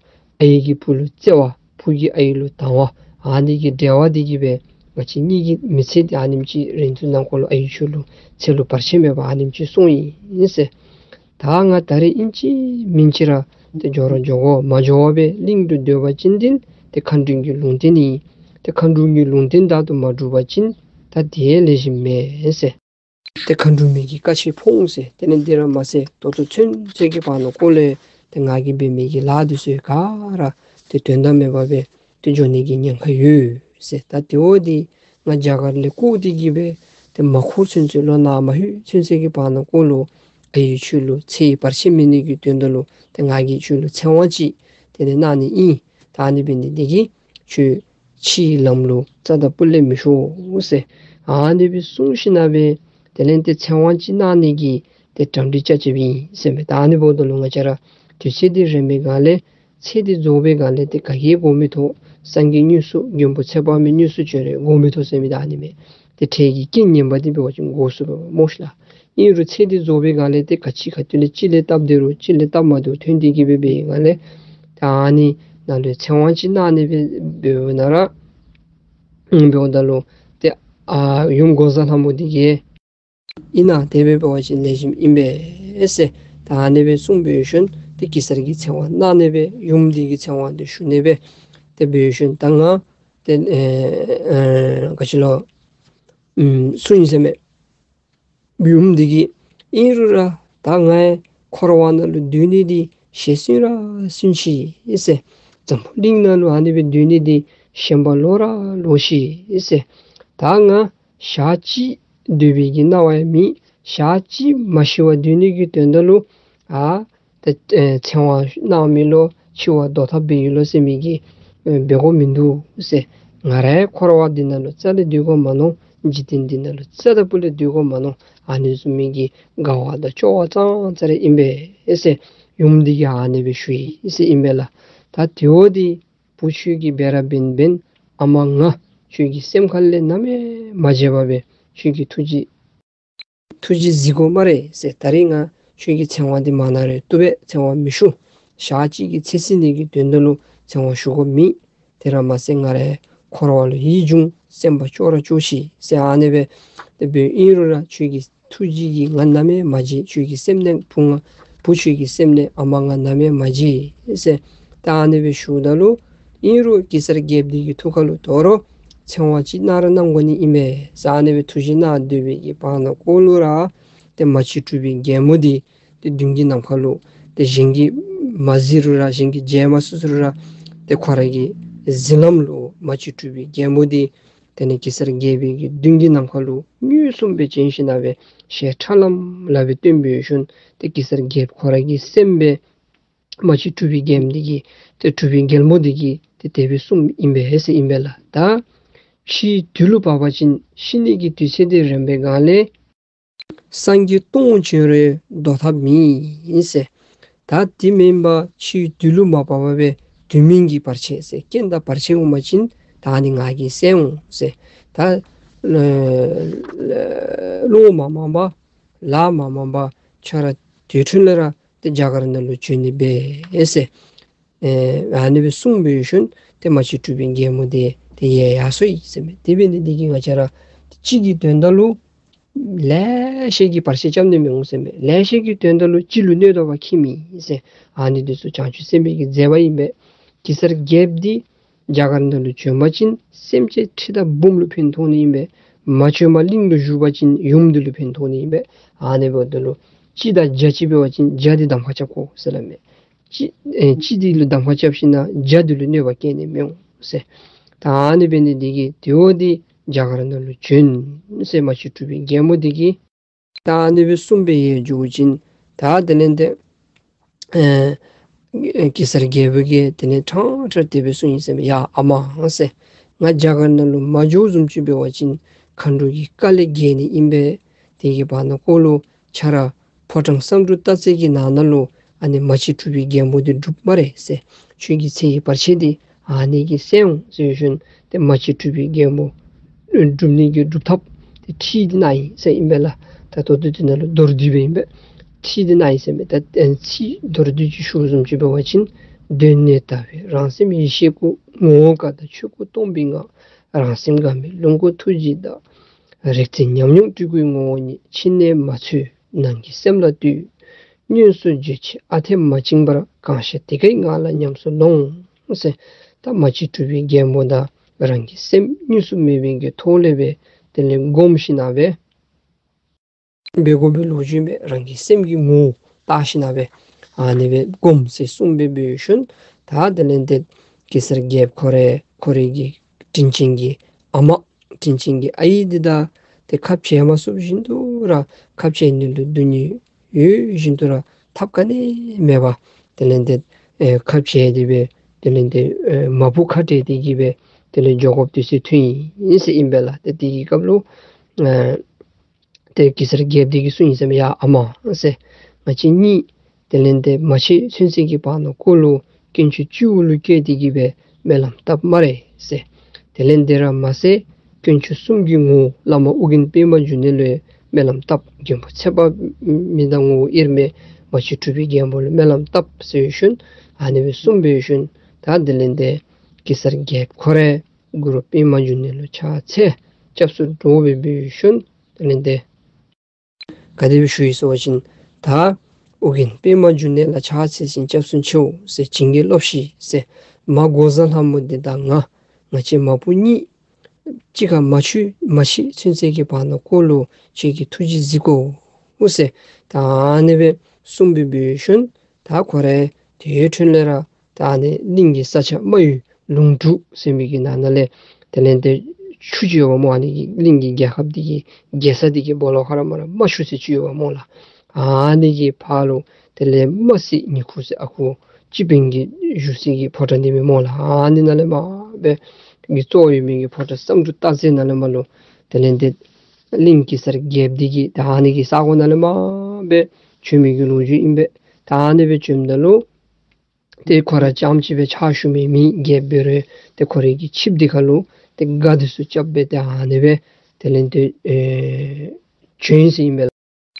ཨའི་གིས་བུ་ལུ་བརྩེ་བ་བུ་གིས་ཨའི་ལུ་དང་བ་ཨ་ནི་གི་འབྲེལ་བ་འདི་གིས་སྦེ་ང་བཅས་གཉིས་ཀྱི་མི་ཚེ་འདི་ཨ་ནེམ་ཅིག་རིང་ཚུལ་ནང་འཁོད་ལུ་ཨའི་ཁྱོད་ལུ་ཚེ་ལུ་བར་ཆད་མེད་པར་ཨ་ནེམ་ཅིག་སོང་ཡི་ཟེར། ད་ང་ད་རེས་ཨིན་ཅི་མིན་ཅི་ར་ཏེ་འགྱོ་ར་འགྱོ་དགོ། མ་འགྱོ་བར་སྦེ་གླིང་དུ་སྡོད་པ་ཅིན་འདི་ཏེ་མཁའ་འགྲོ་གི་ལུང་བསྟན་ཨིན། ཏེ་མཁའ་འགྲོ་གི་ལུང་བསྟན་ལྟར་དུ་མ་སྒྲུབ་པ་ཅིན་ད་དེ་ལེགས་ཤོམ་མེད་ཟེར། ཏེ་མཁའ་འགྲོ་མའི་གི་བཀའ་ཆད་ཕོག་འོང་ཟེར། དེ་ལས་འདི་ར་མ་ཚད་ད་ལྟོ་ཚུན་ཚོད་ཀྱི་བར་ན་འཁོད་ལས་ཏེ་ང་གིས་འབད་མི་གི་ལཱ་འདི་ཚུ་ག་ར་ཏེ་དོན་དག་མེད་པར་སྦེ་ཏེ་འགྱོ་ནི་གི་ཉེན་ཁ་ཡོད་ཟེར། ད་དེ་འབདཝ་ད་ང་རྒྱ་གར་ལས་བསྐོར་ཏེ་གི་སྦེ་ཏེ་མ་འཁོར་ཚུན་ཚོད་ལོ་ན་མ་ལྷོད་ཚུན་ཚོད་ཀྱི་བར་ན་འཁོད་ལུ་ཨའི་ཁྱོད་ལུ་ཚེ་ཡི་བར་ཆད་མེད་ནི་གི་དོན་དག་ལུ་ཏེ་ང་གིས་ཁྱོད་ལུ་ཚེ་དབང་ཅིག་དེ་ལས་གནང་ནི་ཨིན། ད་ཨ་ནི་འབད་ནི་འདི་གིས་ཁྱོད་ཕྱིའི་ལམ་ལུ་རྩ་དང་སྤུ་ལས་མི་ཤོག་ཟེར། ཨ་ནི་སྦེ་གསུངས་ཞིནམ་ལས་དེ་ལས་ཏེ་ཚེ་དབང་ཅིག་གནང་ནི་གི་ཏེ་གྲ་སྒྲིག་རྐྱབ་རྐྱབ་ཨིན་ཟེར་མས། ད་ཨ་ནི་འབདཝ་ད་ལུ་ང་བཅས་ར་དུས་ཚོད་འདི་རན་པའི་སྒང་ལས་ཚེ་འདི་རྫོགས་པའི་སྒང་ལས་ཏེ་ག་གིས་དགོངས་མི་ཐོགས། སངས་རྒྱས་དངོས་སུ་མགོན་པོ་ཚེ་དཔག་མེད་དངོས་སུ་བྱོན་རུང་དགོངས་མི་ཐོགས་ཟེར་མི་ད་ཨ་ནི་མས། ཏེ་འཕྲལ་གྱི་རྐྱེན་ངན་པ་འདི་འབད་བ་ཅིན་འགོག་ཚུགས་པས་སྨོ་ཤིག་ལགས། ཨིན་རུང་ཚེ་འདི་རྫོགས་པའི་སྒང་ལས་ཏེ་ག་ཅི་ག་ཏེ་ལས་ཅིག་ལས་སྟབས་བདེ་རུང་ཅིག་ལས་སྟབས་མ་བདེཝ་ཐོན་ཏེ་གི་སྦེ་འབད་བའི་སྒང་ལས་ད་ཨ་ནི་ནང་ལུ་ཚེ་དབང་ཅིག་གནང་ནི་སྦེ་འབདཝ་ན་ར་ཨིན་འབདཝ་ད་ལུ་ཏེ་ཨ་ཡུམ་འགོག་བཟའ་ལྷ་མོ་འདི་གིས་ཨིན་ན་དེ་སྦེ་འབད་བ་ཅིན་ལེགས་ཤོམ་ཨིན་པས་ཟེར། ད་ཨ་ནི་སྦེ་གསུངས་པའི་ཤུལ་ཏེ་གེ་སར་གྱིས་ཚེ་དབང་གནང་ནི་སྦེ་ཡུམ་འདི་གིས་ཚེ་དབང་འདི་ཞུ་ནི་སྦེ་ཏེ་འབད་བའི་ཤུལ་ད་ང་ཏེ་ཨེ་ཨེ་ག་ཅི་ལོ་ཨམ་གསུངས་ཡི་ཟེར་མས། ཡུམ་འདི་གིས་ཨིན་རུང་ར་ད་ངའི་འཁོར་བ་ནང་ལུ་སྡོད་ནི་འདི་ཞེ་སུན་ར་སུན་ཅི་ཟེར། འཛམ་བུ་གླིང་ནང་ལུ་ཨ་ནི་སྦེ་སྡོད་ནི་འདི་ཞེན་པ་ལོག་ར་ལོག་ཅི་ཟེར། ད་ང་ཞག་གཅིག་སྡོད་པའི་གི་སྣང་བ་ཡང་མེད། ཞག་གཅིག་མ་ཤི་བར་སྡོད་ནི་གི་དོན་དག་ལུ་ཨ་ཏེ་ཨེ་ཚེ་དབང་གནང་མི་ལོ་འཆི་བ་བཟློག་ཐབས་འབད་ཡི་ལོ་ཟེར་མི་གི་ཨེ་འབད་དགོཔ་མིན་འདུག་ཟེར། ང་རའི་འཁོར་བ་འདི་ནང་ལུ་རྩ་ལས་སྡོད་དགོཔ་མ་མནོ། འཇིག་རྟེན་འདི་ནང་ལུ་རྩ་དང་སྤུ་ལས་སྡོད་དགོཔ་མ་མནོ། ཨ་ནི་བཟུམ་མའི་གི་དགའ་བ་དང་སྐྱོ་བ་ཙང་ཙ་ར་ཨིན་པས་ཟེར་ཡུམ་འདི་གིས་ཨ་ནི་སྦེ་ཞུ་ཡི་ཟེར་ཨིན་པས་ལགས། ད་དེ་འབདཝ་ད་བུ་ཁྱོད་ཀྱིས་འབད་ར་འབད་འབདན་ཨ་མ་ང་ཁྱོད་ཀྱི་སེམས་ཁ་ལས་ནམ་ཡང་མ་བརྗེད་པར་སྦེ་ཁྱོད་ཀྱི་ཐུགས་རྗེ་ཐུགས་རྗེ་གཟིགས་དགོ་སྨ་རེ་ཟེར། ད་རིས་ང་ཁྱོད་ཀྱི་ཚེ་དབང་འདི་མ་གནང་རུང་བཏུབ་པས། ཚེ་དབང་མི་ཞུ། ཞག་གཅིག་གི་ཚེ་བསྲིང་ནི་གི་དོན་དག་ལུ་ཚེ་དབང་ཞུ་དགོཔ་མེད། དེ་ར་མ་ཚད་ང་རའི་འཁོར་བ་ལུ་ཡིད་འབྱུང་སེམས་པ་སྐྱོ་ར་སྐྱོ་ཅི་ཟེར། ཨ་ནི་སྦེ་ཏེ་འབདཝ་ཨིན་རུང་ར་ཁྱོད་ཀྱི་ཐུགས་རྗེ་གིས་ང་ནམ་ཡང་མ་བརྗེད། ཁྱོད་ཀྱི་སེམས་ནང་བུ་ང་བུ་ཁྱོད་ཀྱི་སེམས་ནང་ཨ་མ་ང་ནམ་ཡང་མ་བརྗེད་ཟེར། ད་ཨ་ནི་སྦེ་ཞུཝ་ད་ལུ་ཨིན་རུང་གེ་སར་རྒྱལཔོ་འདི་གི་ཐུགས་ཁ་ལུ་དོ་རུང་ཚེ་དབང་ཅིག་གནང་ར་གནང་དགོ་ནི་ཨིན་མས་ཟེར། ཨ་ནི་སྦེ་ཐུགས་བཞེད་གནང་སྡོད་པའི་གི་བར་ན་འཁོད་ལུ་ར་ཏེ་མ་གཅིག་གྲུབ་པའི་རྒྱལ་མོ་འདི་ཏེ་མདུན་གྱི་ནམ་མཁའ་ལུ་ཏེ་གཞན་གྱིས་མ་གཟིགས་རུང་ར་གཞན་གྱིས་མཇལ་མ་ཚུགས་རུང་ར་ཏེ་ཁོ་ར་གི་གཟིགས་ལམ་ལུ་མ་གཅིག་གྲུབ་པའི་རྒྱལ་མོ་འདི་དེ་ལས་གེ་སར་རྒྱལ་པོའི་གི་མདུན་གྱི་ནམ་མཁའ་ལུ་མངོན་སུམ་སྦེ་བྱོན་ཞིནམ་ལས་ཞལ་ཁྲ་ལམ་ལམ་སྦེ་སྟོན་པའི་ཤུལ་ཏེ་གེ་སར་རྒྱལཔོ་ཁོ་ར་གི་སེམས་སྦེ་མ་གཅིག་གྲུབ་པའི་རྒྱལ་མོ་འདི་གིས་ཏེ་གྲུབ་པའི་རྒྱལ་མོ་འདི་གིས་ཏེ་དེ་སྦེ་གསུངམ་ཨིན་པས་ཟེར་ཨིན་པས་ལགས། ད་ཕྱིའི་དུས་ལུ་བབ་པ་ཅིན་ཤི་ནི་གི་དུས་ཚོད་འདི་རན་པའི་སྒང་ལས་སངས་རྒྱས་སྟོང་བྱོན་རུང་བཟློག་ཐབས་མེད་ཟེར། ད་དེ་མེན་པར་ཕྱིའི་དུས་ལུ་མ་བབ་པར་སྦེ་ དུས་མིན་གྱི་བར་ཆད་ཟེར། རྐྱེན་དང་བར་ཆད་འོང་པ་ཅིན་ད་ཨ་ནི་ང་གིས་བསལ་འོང་ཟེར། ད་ལོ་མ་མང་པ་ལ་མ་མང་པ་ཁྱོད་ར་དེ་འཕྲོ་ལས་ར་ཏེ་རྒྱ་གར་ནང་ལུ་བྱོན་ནི་འབད་ཟེར། ཨེ་ཨ་ནི་སྦེ་གསུངས་སྦེ་ཡོད་ཤུལ་ཏེ་མ་ཅིག་གྲུབ་པའི་རྒྱལ་མོ་དེ་ཏེ་ཡལ་ཡར་སོ་ཡི་ཟེར་མས། དེ་འབད་ནི་འདི་གིས་ང་བཅས་ར་སྤྱི་གི་དོན་དག་ལུ་ལེ་ཤ་གི་བར་ཆད་རྐྱབ་ནི་མི་འོང་ཟེར་མས། ལེ་ཤ་གི་དོན་དག་ལུ་སྤྱི་ལུ་གནོད་དོ་བ་ཁྱིམ་མི་ཟེར། ཨ་ནི་འདི་ཚུ་བྱང་ཆུབ་སེམས་དཔའི་གི་མཛད་པ་ཨིན་པས། གེ་སར་རྒྱལཔོ་འདི་རྒྱ་གར་ནང་ལུ་བྱོན་པ་ཅིན་སེམས་ཅན་ཁྲི་དང་འབུམ་ལུ་ཕན་ཐོགས་ནི་ཨིན་པས། མ་བྱོན་པར་གླིང་ལུ་བཞུགས་པ་ཅིན་ཡུམ་འདི་ལུ་ཕན་ཐོགས་ནི་ཨིན་པས། ཨ་ནི་འབདཝ་ད་ལུ་སྤྱི་དང་རྒྱ་གཅིག་འབད་བ་ཅིན་རྒྱ་འདི་གདམ་ཁ་རྐྱབ་དགོ་ཟེར་སླབ་མས། སྤྱི་ཨེ་སྤྱི་འདི་ལུ་གདམ་ཁ་རྐྱབ་ཞིན་ན་རྒྱ་འདི་ལུ་གནོད་པ་བཀལ་ནི་མི་འོང་ཟེར། ད་ཨ་ནི་འབད་ནི་འདི་གིས་དེ་བ་འདི་རྒྱ་གར་ནང་ལུ་བྱོན་ཟེར་མ་ཅིག་གྲུབ་པའི་རྒྱལ་མོ་འདི་གིས་ད་ཨ་ནི་སྦེ་གསུངས་སྦེ་ཡལ་འགྱོ་ཅིན་ད་དེ་ལས་ཏེ་ཨེ་གེ་སར་རྒྱལ་པོ་གིས་དེ་ལས་ཕྲང་ཕྲང་དེ་སྦེ་གསུངས་ཡི་ཟེར་མས། ཡ་ཨ་མ་ཟེར། ང་རྒྱ་གར་ནང་ལུ་མ་འགྱོ་བཟུམ་ཅིག་འབད་བ་ཅིན་མཁའ་འགྲོ་གི་བཀའ་ལས་འགལ་ནི་ཨིན་པས། དེ་གི་བར་ན་ཀོ་ལུ་ཁྱོད་ར་ཕོ་བྲང་བསམ་འགྲུབ་སྟག་རྩེ་གི་ནང་ན་ལུ་ཨ་ནི་མ་ཅིག་གྲུབ་པའི་རྒྱལ་མོ་འདི་སྒྲུབ་སྨ་རེ་ཟེར། ཁྱོད་ཀྱི་ཚེ་གི་བར་ཆད་འདི་ཨ་ནི་གིས་བསལ་འོང་ཟེར་ཞུ་ནི། ཏེ་མ་ཅིག་གྲུབ་པའི་རྒྱལ་མོ་སྒྲུབ་ནི་གི་སྒྲུབ་ཐབས་དེ་ཁྲིད་དེ་གནང་ཡི་ཟེར་ཨིན་པས་ལགས། ད་ལྟོ་དུས་དེ་ནང་ལུ་མདོར་བསྡུས་སྦེ་ཨིན་པས། ཁྲིད་དེ་གནང་ཡི་ཟེར་མས། ད་ཨེ་ཁྲིད་མདོར་བསྡུས་ཅིག་ཞུ་བཟུམ་ཅིག་འབད་བ་ཅིན། གདོད་ནས་ལྟ་བའི་རང་སེམས་ཡེ་ཤེས་སྐུ། ངོ་བོ་ཀ་དག་ཆོས་སྐུ་སྟོང་པའི་ངང་། རང་སེམས་འགག་མེད་ལོངས་སྐུ་ཐུགས་རྗེའི་བདག། རིག་འཛིན་ཉམས་མྱོང་སྤྲུལ་སྐུའི་ངོ་བོ་ཉིད། ཕྱི་ནས་མ་ཚུད་ནང་གི་སེམས་ལ་ལྟོས། སྔོན་སུ་བརྗོད་ཆེས་ཨ་འཐས་མ་བཅིངས་པར། གང་ཤེས་དེ་ཀའི་ངང་ལ་ཉམས་སུ་ལོངས་ཟེར། ད་མ་ཅིག་གྲུབ་པའི་རྒྱལ་མོ་དང་རང་གི་སེམས་གཉིས་སུ་མེད་པའི་གི་ཐོག་ལས་སྦེ་དེ་ལས་སྒོམ་ཞིན་ན་སྦེ་འབད་དགོ་པའི་ལོ་རྒྱུས་མས། རང་གི་སེམས་ཀྱི་ངོ་བོ་བལྟ་ཞིན་ན་སྦེ་ཨ་ནི་སྦེ་སྒོམ་ཟེར་གསུངས་སྦེ་འབད་ཞིན་ད་དེ་ལས་ཏེ་གེ་སར་རྒྱལཔོ་ཁོ་ར་ཁོ་རའི་གི་དྲིན་ཅན་གྱི་ཨ་མ་དྲིན་ཅན་གྱི་ཨའི་འདི་དང་ཏེ་ཁ་འཕྱལ་མ་ཚུགས་བཞིན་དུ་ར་ཁ་འཕྱལ་ནི་ལུ་སྡུག་བསྔལ་ཡོད་བཞིན་དུ་ར་ཐབས་ག་ནི་མེད་པར་དེ་ལས་ཏེ་ཨེ་ཁ་འཕྱལ་ཏེ་སྦེ་དེ་ལས་ཏེ་ཨེ་མ་བུ་ཁ་བྲལ་ཏེ་གི་སྦེ་དེ་ལས་འགྱོ་དགོཔ་དུས་ཚོད་ཐོན་ཡི་ཟེར་ཨིན་པས་ལགས། ཏེ་དེ་གི་སྐབས་ལུ་ཨེ་ཏེ་གེ་སར་རྒྱལཔོ་འདི་གིས་གསུངས་ཡི་ཟེར་མས། ཡ་ཨ་མ་ཟེར། ང་བཅས་གཉིས་དེ་ལས་ཏེ་མ་ཕྱད་ཚུན་ཚོད་ཀྱི་བར་ན་ཀོ་ལུ་དཀོན་མཆོག་སྤྱི་བོ་ལུ་བཀོད་དེ་གི་སྦེ་སྨོན་ལམ་བཏབ་སྨ་རེ་ཟེར། དེ་ལས་དེ་ར་མ་ཟད་དཀོན་མཆོག་གསུམ་གྱི་ངོ་བོ་བླ་མ་ཨོ་རྒྱན་པདྨ་འབྱུང་གནས་ལུ་སྨོན་ལམ་བཏབ། མགོན་པོ་ཚེ་དཔག་མེད་དང་ངོ་བོ་དབྱེར་མེད་མ་ཅིག་གྲུབ་པའི་རྒྱལ་མོ་ལུ་སྨོན་ལམ་བཏབ་ཟེར་ཞིན་ཨ་ནི་སྦེ་གསུངས་སྦེ་ཞིན་ད་དེ་ལས་ཏེ་གེ་སར་རྒྱལཔོ་ཁོ་ར་གུ་རུ་པདྨ་འབྱུང་གནས་ལུ་ཕྱག་འཚལ་སྐྱབས་སུ་འགྲོ་སྦེ་འབད་ཞིན་དེ་ལས་ཏེ་ག་དེ་སྦེ་ཞུ་ཡི་ཟེར་བ་ཅིན་ད་ཨོ་རྒྱན་པདྨ་འབྱུང་གནས་ལ་ཕྱག་འཚལ་ཞིང་སྐྱབས་སུ་མཆིའོ་ཟེར། བྱིན་གྱིས་རློབས་ཤིག་ཟེར། མ་འགོག་བཟའ་ལྷ་མོ་འདི་དང་ང་ང་བཅས་མ་བུ་གཉིས་གཅིག་ཁར་མ་ཕྱད་མ་ཕྱད་ཚུན་ཚོད་ཀྱི་བར་ན་ཀོ་ལུ་ཁྱོད་ཀྱིས་ཐུགས་རྗེས་གཟིགས་དགོ་ཟེར། ད་ཨ་ནི་སྦེ་གསུངས་སྦེ་འབད་ཞིན་ད་ཁོ་ར་དེ་འཕྲོ་ལས་ར་ད་ཨ་ནི་གླིང་གི་ས་ཆ་རྨ་ཡུལ་ལུང་དྲུག་ཟེར་མི་གི་ནང་ན་ལས་དེ་ལས་ཏེ་ཆུ་ཅིག་ཡོདཔ་སྨོ། ཨ་ནི་གི་གླིང་གི་རྒྱལ་ཁབ་འདི་གི་རྒྱལ་ས་འདི་གི་སྦོ་ལོགས་ཁར་ར་སྨོ་ར་རྨ་ཆུ་ཟེར་ཅིག་ཡོདཔ་སྨོ་ལགས། ཨ་ནི་གི་ཕར་ལུ་དེ་ལས་རྨ་སྲས་ཉི་ཁུ་ཟེར་ཨ་ཁུ་སྤྱི་དཔོན་གྱི་བཞུགས་ས་གི་ཕོ་བྲང་འདི་མས་སྨོ་ལགས། ཨ་ནི་ནང་ལས་མར་སྦེ་གི་གཙོ་བོ་ཡོད་མི་གི་ཕོ་བྲང་བསམ་འགྲུབ་སྟག་རྩེ་ནང་ལས་མར་ལུ་དེ་ལས་ཏེ་གླིང་གེ་སར་རྒྱལཔོ་འདི་གི་ད་ཨ་ནི་གི་ས་གོ་ནང་ལས་མར་སྦེ་བྱོན་མི་གི་ལོ་རྒྱུས་ཨིན་པས། ད་ཨ་ནི་སྦེ་བྱོནམ་ད་ལུ་ཏེ་ཁོ་ར་རྐྱངམ་ཅིག་སྦེ་ཕྱག་ཞུ་མི་མེད། རྒྱལཔོ་འབད་རུང་ཏེ་ཁོ་རའི་གི་ཆིབས་འདི་ཁར་ལུ་ཏེ་སྒ་འདི་ཚུ་རྐྱབ་སྦེ་ཏེ་ཨ་ནི་སྦེ་དེ་ལས་ཏེ་ཨེ་བྱོན་ཡི་ཟེར་ཨིན་པས་ལགས།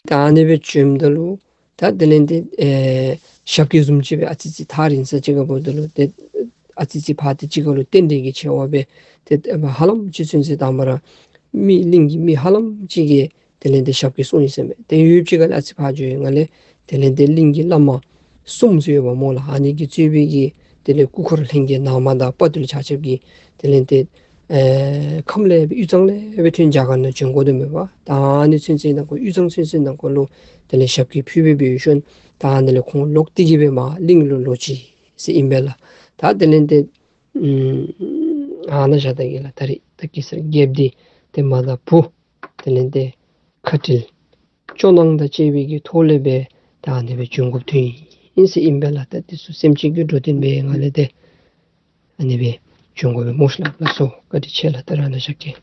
ད་ཨ་ནི་སྦེ་བྱོནམ་ད་ལུ་ད་དེ་ལས་ཏེ་ཨེ་ཞབས་སྐྱེལ་བཟུམ་ཅིག་སྦེ་ཨ་ཙི་ཙི་ཐག་རིང་ས་ཅིག་ཁར་འབདཝ་ད་ལུ་ཏེ་ཨ་ཙི་ཙི་ཕར་ཏེ་ཅིག་ཁར་ལུ་རྟེན་འབྲེལ་གྱི་ཆེ་བ་སྦེ་ཏེ་ཧ་ལམ་ཅིག་ཚུན་ཚོད་དང་པ་ར་མི་གླིང་གི་མི་ཧ་ལམ་ཅིག་གིས་དེ་ལས་ཏེ་ཞབས་སྐྱེལ་སོང་ཡི་ཟེར་མས། ཏེ་ཡུདཔ་ཅིག་ཁར་ལས་ཨ་ཙི་ཕར་འགྱོ་ཡི་ནང་ལས་དེ་ལས་ཏེ་གླིང་གི་བླ་མ་གསུམ་ཚུ་ཡོདཔ་སྨོ་ལགས། ཨ་ནི་གིས་གཙོས་པའི་གི་དེ་ལས་སྐུ་འཁོར་ལྷན་རྒྱས་ནང་མ་དང་དཔའ་བརྟུལ་ཆ་ཁྱབ་ཀྱིས་དེ་ལས་ཏེ་ཨེ་ཁམས་ལས་སྦེ་དབུས་གཙང་ལས་སྦེ་ཐོན་རྒྱ་གར་ནང་བྱོན་དགོ་དོ་མས་པ། ད་ཨ་ནི་ཚུན་ཚོད་ནང་འཁོད་དབུས་གཙང་ཚུན་ཚོད་ནང་འཁོད་ལུ་དེ་ལས་ཞབས་སྐྱེལ་ཕུལ་སྦེ་འབད་ཞིན་ད་ཨ་ནི་ལས་ཁོང་ལོག་སྟེ་གི་སྦེ་མར་གླིང་ལུ་ལོག་ཅི་ཟེར་ཨིན་པས་ལགས། ད་དེ་ལས་ཏེ་ཨ་ནཱ་བཞག་ད་གེ་ལགས། ད་རེས་ད་གེ་སར་རྒྱལཔོ་འདི་ཏེ་མ་དང་བུ་དེ་ལས་ཏེ་ཁ་བྲལ་སྐྱོ་སྣང་དང་བཅས་པའི་གི་ཐོག་ལས་སྦེ་ད་ཨ་ནི་སྦེ་བྱོན་དགོཔ་ཐོན་ཡི་ཟེར་ཨིན་པས་ལགས། ད་འདི་ཚུ་སེམས་ཅན་གྱི་འགྲོ་དོན་འབད་བའི་ངང་ལས་ཏེ་ཨ་ནི་སྦེ་བྱོན་དགོ་པས་སྨོ་ལགས། ལགས་སོ། བཀའ་དྲིན་ཆེ་ལགས། ད་རེས་ནཱ་བཞག་གེ།